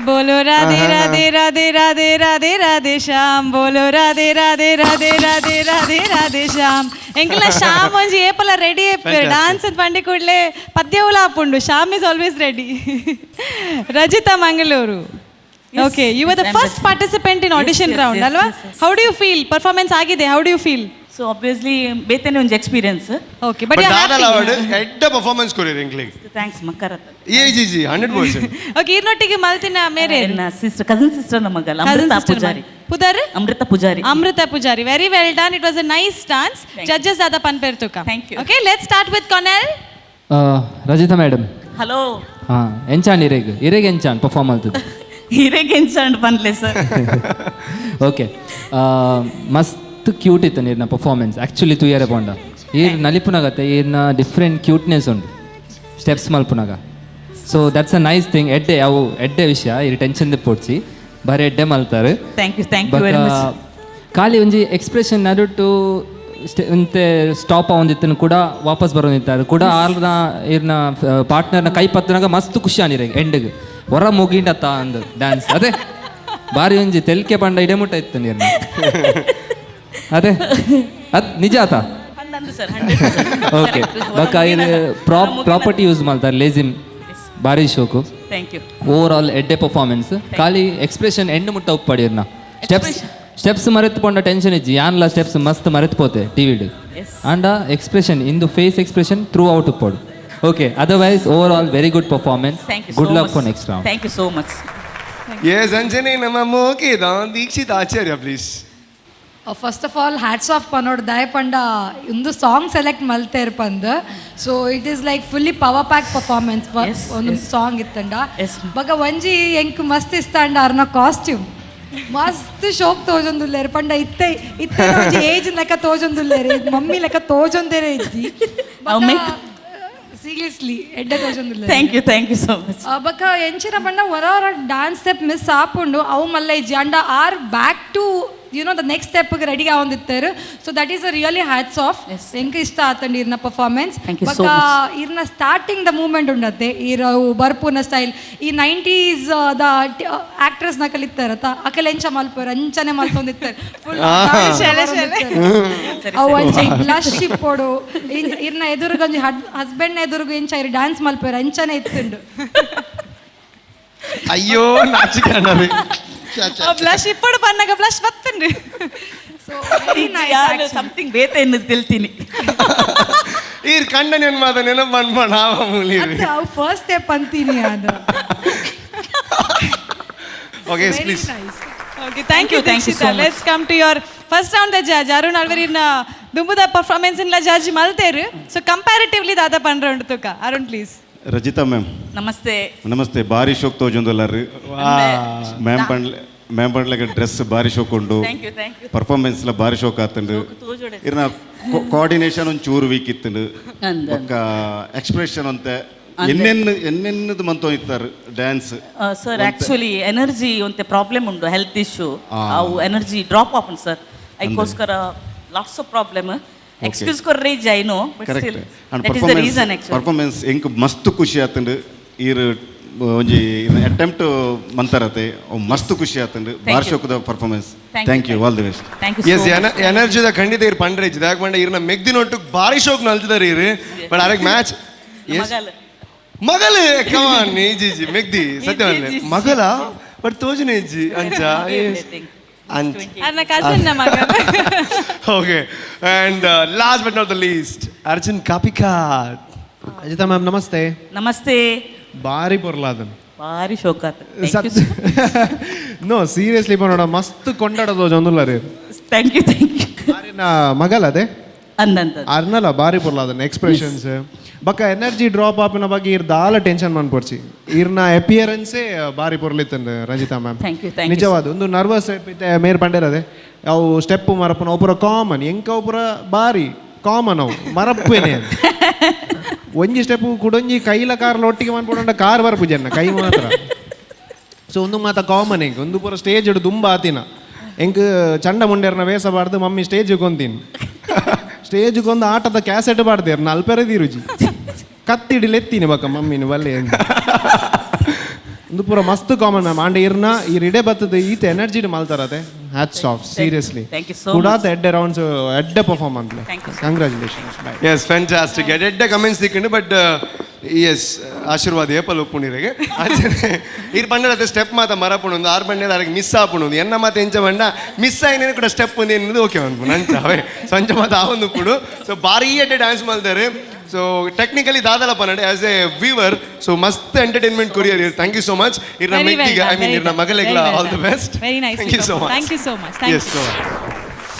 ಬೋಲೋ ರಾಧೆ ರಾಧೆ ರಾಧೆ ರಾಧೆ ರಾಧೆ ರಾಧೆ ಶ್ಯಾಮ್, ಬೋಲೋ ರಾಧೆ ರಾಧೆ ರಾಧೆ ರಾಧೆ ರಾಧೆ ರಾಧೆ ಶ್ಯಾಮ್. ಎಂಕಲ್ನ ಶ್ಯಾಮ್ ಒಂಜಿ ಏಪಲ ರೆಡಿ. ಡಾನ್ಸ್ ಪಂಡಿ ಕೂಡಲೇ ಪದ್ಯ ಆಪುಂಡು. Shyam is always ready. Rajitha Mangaluru, okay, you are the first participant in audition round ಅಲ್ವಾ? How do you feel? Performance ಆಗಿದೆ, how do you feel? So obviously ಬೇತನೆ ಒಂಜಿ experience. Okay, but but ದಾದಲ award ಎಡ್ಡ performance ಕೊರಿರ್ ಎಂಕ್ಲೆಗ್. Thanks ಮಕ್ಕರತ್. ಏ G G, 100%. Okay, ಈರ್ನೊಟ್ಟಿಗೆ ಮಲ್ತಿನ ಮೇರೆ? Sister, cousin sister ನ ಮಗಲ್ ಅಮೃತ ಪೂಜಾರಿ. ಪುದರ್? ಅಮೃತ Poojary. Amrutha Poojari, very well done. It was a nice dance. Judges ಆದ ಪನ್ಪೆರ್ತುಕ. Thank you. Okay, let's start with Konel. Rajitha madam. Hello. ಹಾಂ, ಎಂಚಾಂಡ್ ಇರೆಗ್ ಇರೆಗ್ ಎಂಚಾಂಡ್ ಪರ್ಫಾರ್ಮ್ ಆಲ್ತದೆ? ಹಿರೇಗೆ ಎಂಚಾಂಡ್ ಪನ್ಲೆ ಸರ್. ಓಕೆ, ಮಸ್ತ್ ಕ್ಯೂಟ್ ಇತ್ತು ನೀರಿನ ಪರ್ಫಾರ್ಮೆನ್ಸ್. ಆ್ಯಕ್ಚುಲಿ ತೂಯರೆ ಪೋಂಡ ಈರ್ ನಲಿಪುನಾಗತ್ತೆ ಈರ್ನ ಡಿಫ್ರೆಂಟ್ ಕ್ಯೂಟ್ನೆಸ್ ಉಂಟು steps ಮಲ್ಪುನಾಗ. So that's a nice thing. ಎಡ್ಡೆ ಅವು ಎಡ್ಡೆ ವಿಷಯ. ಈ ಟೆನ್ಷನ್ ಪೋಡ್ಚಿ, ಬರೀ ಎಡ್ಡೆ ಮಲ್ತಾರೆ. Thank you, thank you very much. ಖಾಲಿ ಒಂಜಿ ಎಕ್ಸ್ಪ್ರೆಷನ್ ನಡುಟು ಒಂತೆ ಸ್ಟಾಪ್ ಆವೊಂದಿತ್ತನು ಕೂಡ ವಾಪಸ್ ಬರೋದಿತ್ತು ಕೂಡ. ಆರ್ನ ಇರ್ನ ಪಾರ್ಟ್ನರ್ನ ಕೈ ಪತ್ತನಾಗ ಮಸ್ತ್ ಖುಷಿ ಆನಿರ. ಎಂಡ್ಗ್ ಹೊರ ಮುಗಿಂಡತ್ತ ಅಂದು ಡ್ಯಾನ್ಸ್ ಅದೇ ಬಾರಿ ಒಂಜಿ ತೆಲ್ಕೆ ಪಂಡ ಇಡೆ ಮುಟ್ಟ ಇತ್ತು ನೀರ್ನ. ಅದೇ ಅದ್ ನಿಜ ಆತ. ಸರ್. ಓಕೆ, ಬೊಕ್ಕ ಇದು ಪ್ರಾಪರ್ಟಿ ಯೂಸ್ ಮಾಡ್ತಾರೆ ಲೇಸಿಮ್, ಬಾರಿ ಶೋಕು. Thank you. Over all ಎಡ್ಡೆ ಪರ್ಫಾರ್ಮೆನ್ಸ್. ಖಾಲಿ ಎಕ್ಸ್ಪ್ರೆಷನ್ ಎಂಡ್ ಮುಟ್ಟ ಉಪ್ಪಡಿರ್ನ. ಸ್ಟೆಪ್ಸ್ ಸ್ಟೆಪ್ಸ್ ಮರೆತು ಪೋಂಡ ಟೆನ್ಷನ್ ಇಜ್ಜಿ. ಯಾನ್ಲ ಸ್ಟೆಪ್ಸ್ ಮಸ್ತ್ ಮರೆತು ಪೋತೆ ಟಿವಿಡ್. ಆಂಡ ಎಕ್ಸ್ಪ್ರೆಷನ್ ಇಂದು face expression through out ಉಪ್ಪೋಡು. Okay, otherwise overall very good performance. Thank you. Good luck for next round. Thank you so much. Yes, ಅಂಜನೆ ನಮ್ಮ ಮೋಕಿದ Dikshit Acharya, please. First of all hats off ಪನೋಡ್ ದಾಯ ಪಂಡ ಒಂದು song select ಮಲ್ತೇರ್ ಪಂದ್. So it is like fully power pack performance. ಒಂದು song ಇತ್ತಂಡ ಬಗ ಒಂಜಿ ಎಂಕ್ ಮಸ್ತ್ ಇಸ್ತಾಂಡ ಅರ್ನ costume ಮಸ್ತ್ ಶೋಕ್ ತೋಜೊಂದುಲ್ಲೇರು. ಪಂಡ ಇತ್ತೆ ಇತ್ತೆ ಒಂಜಿ ಏಜ್ ಲೆಕ್ಕ ತೋಜೊಂದುಲ್ಲೇರು, ಮಮ್ಮಿ ಲೆಕ್ಕ ತೋಜೊಂದೇರೆ ಇಜ್ಜಿ. ಸೀರಿಯಸ್ಲಿ ಎಡ್ಡೆ ತೋಜೊಂದುಲ್ಲೇರು. Thank you, thank you so much. ಬೊಕ್ಕ ಎಂಚಿನ ಪಂಡ ಹೊರ ಹೊರ dance step miss ಆಪುಂಡು, ಅವು ಮಲ್ಲ ಇಜ್ಜಿ. And are back to you know the next step ready ಆವೊಂದಿತ್ತೇರು. So that is a really hats off. ಎಂಕ್ ಇಷ್ಟ ಆತಂಡ್ ಇರ್ನ performance. Thank you so ಬೊಕ್ಕ much. ಇರ್ನ starting the movement ಉಂಡತ್ತೆ, ಈರ ಬರ್ಪುನ ಸ್ಟೈಲ್ ಈ 90s the actress ನ ಕಲಿತ್ತಾರತ್ತ, ಅಕಲ್ ಎಂಚ ಮಲ್ಪುವೆರ್ ಅಂಚನೆ ಮಲ್ತೊಂದಿತ್ತಾರೆ. ಫುಲ್ ಶೆಲೆ ಶೆಲೆ. ಅವು ಒಂಜಿ ಬ್ಲಶ್ ಇಪ್ಪೊಡು. ಇರ್ನ ಎದುರುಗೊಂಜಿ ಹಸ್ಬೆಂಡ್ ನ ಎದುರುಗು ಎಂಚ ಇರ್ ಡ್ಯಾನ್ಸ್ ಮಲ್ಪುವೆರ್ ಅಂಚನೆ ಇತ್ತುಂಡು. ಅಯ್ಯೋ ನಾಚಿಕೆ ಅಣ್ಣರಿ. ಬ್ಲಶ್ ಇಪ್ಪಡು ಪನ್ನಾಗ ಬ್ಲಶ್ ಬತ್ತನ್ರಿ. So very nice. Something ಬೇತೆ ಎನ್ನು ತಿಳ್ತೀನಿ. ಈರ್ ಕಂಡ ನೆನ್ ಮಾತ ನೆನಪು ಅನ್ಪ ನಾವ ಮೂಲಿ. ಅವು ಫಸ್ಟ್ ಸ್ಟೆಪ್ ಅಂತೀನಿ ಅದು. Okay, very please. Nice. Okay, thank you. Thank you Dikshita. So much. Let's come to your first round the judge Arun ಅಲ್ವರಿನ. ದುಂಬುದ performance ಇನ್ಲ judge ಮಲ್ತೇರು. So comparatively ದಾದ ಪಂಡ್ರ ಉಂಡು ತುಕ. ಅರುಣ್ ಪ್ಲೀಸ್. ರಜಿತಾ ಮ್ಯಾಮ್. ನಮಸ್ತೆ. ನಮಸ್ತೆ. ಬಾರಿ ಶೋಕ್ ತೋಜೊಂದುಲ್ಲಾರು ಮ್ಯಾಮ್. ಪಂಡ್ಲೆ ಮ್ಯಾಮ್ ಪಂಡ್ಲೆಗ ಡ್ರೆಸ್ ಬಾರಿ ಶೋಕ್ ಉಂಡು. Thank you, thank you. Performance ಲ ಬಾರಿ ಶೋಕ್ ಆತುಂಡು. ತೋಜೊಡೆ. ಇರ್ನ coordination ಒಂಚೂರು ಚೂರು ವೀಕ್ ಇತ್ತುಂಡು. ಅಂದ್. ಬೊಕ್ಕ ಎಕ್ಸ್ಪ್ರೆಷನ್ ಅಂತೆ ಎನ್ನೆನ್ನು ಎನ್ನೆನ್ನದು ಮಂತೋ ಇತ್ತಾರೆ dance. Sir, actually energy ಒಂತೆ ಪ್ರಾಬ್ಲಮ್ ಉಂಡು, ಹೆಲ್ತ್ ಇಶ್ಯೂ. ಅವು ಎನರ್ಜಿ ಡ್ರಾಪ್ ಆಪುಂಡು ಸರ್. ಐಕೋಸ್ಕರ lots of problem. Excuse ಕೊರ್ರೆ I know, but correct. Still and that is the reason actually. Performance ಎಂಕ್ ಮಸ್ತ್ ಖುಷಿ ಆತುಂಡು. ಈರ್ ಒಂಜಿ ಅಟೆಂಪ್ಟ್ ಮಂತರತೆ ಅವು ಮಸ್ತ್ ಖುಷಿ ಆತುಂಡು. Thank bar you. ಶೋಕದ performance. Thank you, thank you, all the best. Thank you yes so much. ಎನರ್ಜಿದ ಖಂಡಿತ ಇರ್ ಪಂಡ್ರೆ ಇಜ್ಜಿ. ದಾಯಕ್ ಪಂಡ ಇರ್ನ ಮೆಗ್ದಿನೊಟ್ಟು ಬಾರಿ ಶೋಕ್ ನಲ್ತಿದಾರೆ ಇರು. ಬಟ್ ಅರೆಗ್ ಮ್ಯಾಚ್ ಮಗಲ್. ಮಗಲ್ ಕಮಾನ್ ಇಜ್ಜಿ ಇಜ್ಜಿ ಮೆಗ್ದಿ ಸತ್ಯವನ್ನೇ ಮಗಲ ಬಟ್ ತೋಜನೆ ಇಜ್ಜಿ ಅಂಚ ಅಂಚ. ಅರ್ನ ಕಸಿನ್ ನ ಮಗ. Okay, and last but not the least, Arjun Kapikad. Ajitha ma'am, namaste. Namaste. ಬಾರಿ ಪೊರ್ಲಾದನ್. ಭಾರಿ ಶೋಕ್ ಆತ. Thank you. No seriously ಪನೋಡ ಮಸ್ತ್ ಕೊಂಡಾಡೋದು ಜೊಂದುಲ್ಲ ರೀ. Thank you, thank you. ಬಾರಿನ ಮಗಲ್ ಅದೇ. ಅಂದಂತ. ಅರ್ನಲ ಬಾರಿ ಪೊರ್ಲಾದನ್ ಎಕ್ಸ್ಪ್ರೆಷನ್ಸ್. ಬಕ್ಕ ಎನರ್ಜಿ ಡ್ರಾಪ್ ಆಪಿನ ಬಗ್ಗೆ ಇರ್ ದಾಲ ಟೆನ್ಷನ್ ಮನ್ಪೊಡ್ಚಿ. ಇರ್ನ ಅಪಿಯರೆನ್ಸೇ ಬಾರಿ ಪೊರ್ಲಿತ್ತಂದು Rajitha ma'am. Thank you, thank you. ನಿಜವಾದ ಒಂದು ನರ್ವಸ್ ಮೇರ್ ಪಂಡೇರದೆ ಅವು ಸ್ಟೆಪ್ ಮರಪುನ ಅವು ಕಾಮನ್. ಎಂಕ ಅವು ಪೂರ ಬಾರಿ ಕಾಮನ್, ಅವು ಮರಪ್ಪೇನೆ. ಒಂಜಿ ಸ್ಟೆಪ್ ಕುಡೊಂಜಿ ಕೈಲ ಕಾರ್ ಒಟ್ಟಿಗೆ ಮನ್ಪೊಡಂಡ ಕಾರ್ ಬರ್ಪು ಜನ ಕೈ ಮಾತ್ರ. ಸೊ ಒಂದು ಮಾತ ಕಾಮನ್ ಎಂಕ್. ಒಂದು ಪೂರ ಸ್ಟೇಜ್ ದುಂಬ ಆತಿನ ಎಂಕ್ ಚಂಡ ಮುಂಡೇರ್ನ ವೇಷ ಬಾರ್ದು ಮಮ್ಮಿ ಸ್ಟೇಜ್ ಕೊಂತೀನಿ. ಸ್ಟೇಜ್ ಕೊಂದು ಆಟದ ಕ್ಯಾಸೆಟ್ ಬಾರ್ದೇರ್ ನಲ್ಪೆರೆ ರುಚಿ ಕತ್ತಿಡಿಲೆತ್ತೀನಿ ಬಕ್ಕ ಮಮ್ಮಿನ ಬಲ್ಲೆ. ಒಂದು ಪೂರ ಮಸ್ತ್ ಕಾಮನ್ ಮ್ಯಾಮ್. ಆಂಡ ಇರ್ನ ಈ ಇಡೆ ಬತ್ತದ ಈತ ಎನರ್ಜಿ ಮಲ್ತಾರತೆ. Hats off, seriously. Thank you so ಕುಡಾತ ಎಡ್ಡೆ ರೌಂಡ್ಸ್ ಎಡ್ಡೆ ಪರ್ಫಾರ್ಮ್ ಅಂತಲೆ. Congratulations. Bye. S, fantastic. ಎಡ್ಡೆ ಕಮೆಂಟ್ಸ್ ತಿಕ್ಕೊಂಡು. ಬಟ್ ಎಸ್, ಆಶೀರ್ವಾದ ಏಪಲ್ ಒಪ್ಪುಣಿರೆಗೆ ಅಂಚನೆ ಇರ್ ಪಂಡ ಸ್ಟೆಪ್ ಮಾತ ಮರಪುಣು ಆರು ಬಂಡೆ ಅರಗೆ ಮಿಸ್ ಆಪುಣು ಎನ್ನ ಮಾತ ಎಂಚ ಬಂಡ ಮಿಸ್ ಆಯ್ನೇನು ಕೂಡ ಸ್ಟೆಪ್ ಒಂದು ಎನ್ನದು ಓಕೆ ಅನ್ಪುಣು ಅಂಚ ಅವೇ ಸಂಚ ಮಾತ ಆ ಒಂದು ಪುಡು. ಸೊ ಭಾರಿ ಎಡ್ಡೆ ಡ್ಯಾನ್ಸ್ ಮಾಡ್ತಾರೆ. ಸೊ technically ದಾದಲ ಪನ್ನಡೆ as A viewer. So ಮಸ್ತ್ entertainment courier. Thank you so much. ಇರ್ನ Very well ಮೆಟ್ಟಿಗೆ, I done, mean very ಇರ್ನ well. ಮಗಲೆಗ್ಲ Very well all the done. Best. Very nice. Thank you so much. Thank you so much. Thank yes you.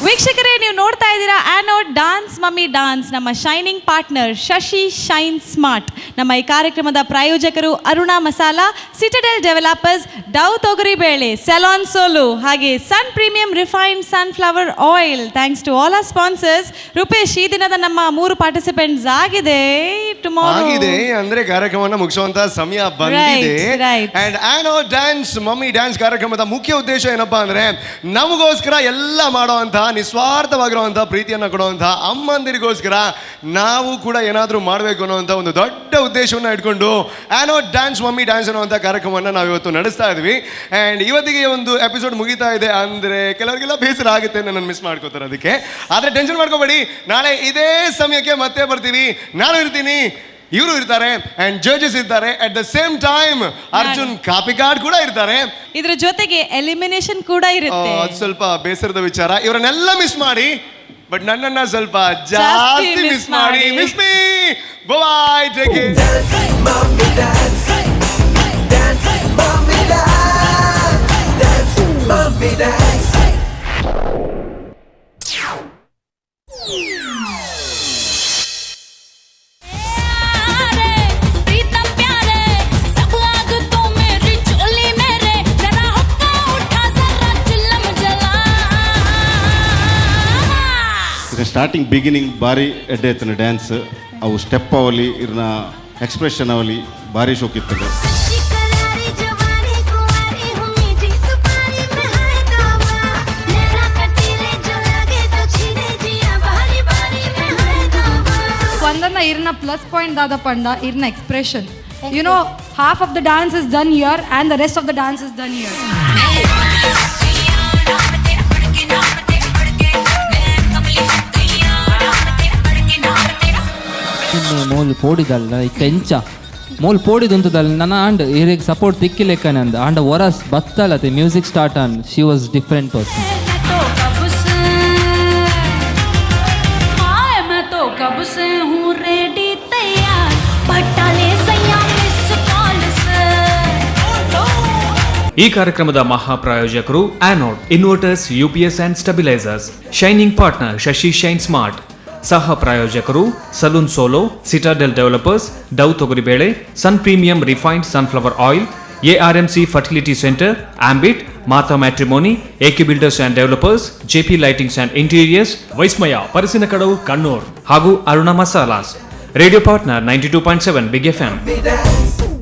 ವೀಕ್ಷಕರೇ, ನೀವು ನೋಡ್ತಾ ಇದ್ದೀರಾ ಆನೋ dance mummy dance. ನಮ್ಮ shining partner Shashi shine smart. ನಮ್ಮ ಈ ಕಾರ್ಯಕ್ರಮದ ಪ್ರಾಯೋಜಕರು Aruna masala, Citadel developers, Dove ತೊಗರಿ ಬೇಳೆ, ಸೆಲಾನ್ ಸೋಲು, ಹಾಗೆ Sun premium refined sunflower oil. Thanks to all our sponsors. Rupesh, ಈ ದಿನದ ನಮ್ಮ ಮೂರು ಪಾರ್ಟಿಸಿಪೆಂಟ್ಸ್ ಆಗಿದೆ. ಟುಮಾರೋ ಆಗಿದೆ ಅಂದ್ರೆ ಕಾರ್ಯಕ್ರಮವನ್ನ ಮುಗಿಸುವಂತ ಸಮಯ ಬಂದಿದೆ. Right, right. And ಆನೋ dance mummy dance ಕಾರ್ಯಕ್ರಮದ ಮುಖ್ಯ ಉದ್ದೇಶ ಏನಪ್ಪಾ ಅಂದ್ರೆ ನಮಗೋಸ್ಕರ ಎಲ್ಲ ಮಾಡುವಂತಹ ನಿಸ್ವಾರ್ಥವಾಗಿರುವಂತಹ ಪ್ರೀತಿಯನ್ನ ಕೊಡುವಂತಹ ಅಮ್ಮಂದಿರಿಗೋಸ್ಕರ ನಾವು ಕೂಡ ಏನಾದರೂ ಮಾಡಬೇಕು ಅನ್ನುವಂಥ ಒಂದು ದೊಡ್ಡ ಉದ್ದೇಶವನ್ನ ಇಟ್ಕೊಂಡು ಆನೋ dance mummy dance ಅನ್ನುವಂಥ ಕಾರ್ಯಕ್ರಮವನ್ನ ನಾವು ಇವತ್ತು ನಡೆಸ್ತಾ ಇದ್ವಿ. ಆ್ಯಂಡ್ ಇವತ್ತಿಗೆ ಒಂದು ಎಪಿಸೋಡ್ ಮುಗಿತಾ ಇದೆ. ಅಂದ್ರೆ ಕೆಲವರಿಗೆಲ್ಲ ಬೇಸರ ಆಗುತ್ತೆ, ನನ್ನನ್ನು ಮಿಸ್ ಮಾಡ್ಕೋತಾರೆ ಅದಕ್ಕೆ. ಆದರೆ ಟೆನ್ಷನ್ ಮಾಡ್ಕೋಬೇಡಿ, ನಾಳೆ ಇದೇ ಸಮಯಕ್ಕೆ ಮತ್ತೆ ಬರ್ತೀವಿ. ನಾನು ಇರ್ತೀನಿ, ಇವರು ಇರ್ತಾರೆ, ಅಂಡ್ ಜಡ್ಜಸ್ ಇರ್ತಾರೆ. At the same time Arjun Kapikad ಕೂಡ ಇರ್ತಾರೆ. ಇದ್ರ ಜೊತೆಗೆ ಎಲಿಮಿನೇಷನ್ ಕೂಡ ಇರುತ್ತೆ. ಅದು ಸ್ವಲ್ಪ ಬೇಸರದ ವಿಚಾರ. ಇವರನ್ನೆಲ್ಲ ಮಿಸ್ ಮಾಡಿ, ಬಟ್ ನನ್ನನ್ನ ಸ್ವಲ್ಪ ಜಾಸ್ತಿ miss miss ಮಾಡಿ. ಮಾಡಿ. Miss me. Bye, take care. Dance, mommy, dance. Dance, mommy, dance. प्रीतम प्यारे सब आग तो मेरी चोली मेरे जरा हुक्का उठा जरा चिल्लम जला. ಸ್ಟಾರ್ಟಿಂಗ್ ಬಿಗಿನಿಂಗ್ ಭಾರಿ ಎಡ್ಡೆ ಇತ್ತು ಡ್ಯಾನ್ಸ್. ಅವು ಸ್ಟೆಪ್ ಅವಲಿ, ಇರ್ನ ಎಕ್ಸ್ಪ್ರೆಷನ್ ಅವಲಿ ಭಾರಿ ಶೋಕಿತ್ತು. करारी जवानी कुंवारी हूँ मीठी सुपारी में हाय तौबा नैना कटीले जो लागे तो छीने जिया बारी बारी में हाय तौबा. ಸ್ಪಂದನ, ಇರ್ನ ಪ್ಲಸ್ ಪಾಯಿಂಟ್ ದಾದ ಪಂಡ ಇರ್ನ expression. Half of the dance is done here and the rest of the dance is done here. ಮೋಲ್ ಪೋಡಿದಲ್ಲ ಇತ್ತ ಎಂಚ ಮೋಲ್ ಪೋಡಿದುಂತದಲ್ಲ ನನ್ನ ಆಂಡ್ ಇರಿಗೆ ಸಪೋರ್ಟ್ ತಿಕ್ಕಿಲೆಕ್ಕನೆ ಅಂದ ಆಂಡ versus ಬತ್ತಲತೆ music start on she was different person. मैं तो कब से हाय मैं तो कब से हूँ रेडी तैयार पटाले सैया मिस कॉल से. ಈ ಕಾರ್ಯಕ್ರಮದ ಮಹಾಪ್ರಾಯೋಜಕರು Anode inverters, UPS and stabilisers. Shining partner Shashi shine smart. ಸಹ ಪ್ರಾಯೋಜಕರು salon solo, Citadel developers, Dove ತೊಗರಿಬೇಳೆ, Sun premium refined sunflower oil, ARMC fertility centre, Ambit, Mata matrimony, AK builders and developers, JP lightings and interiors, Vismaya Parassinikkadavu Kannur ಹಾಗೂ Aruna masalas. Radio partner 92.7 big FM. Dance.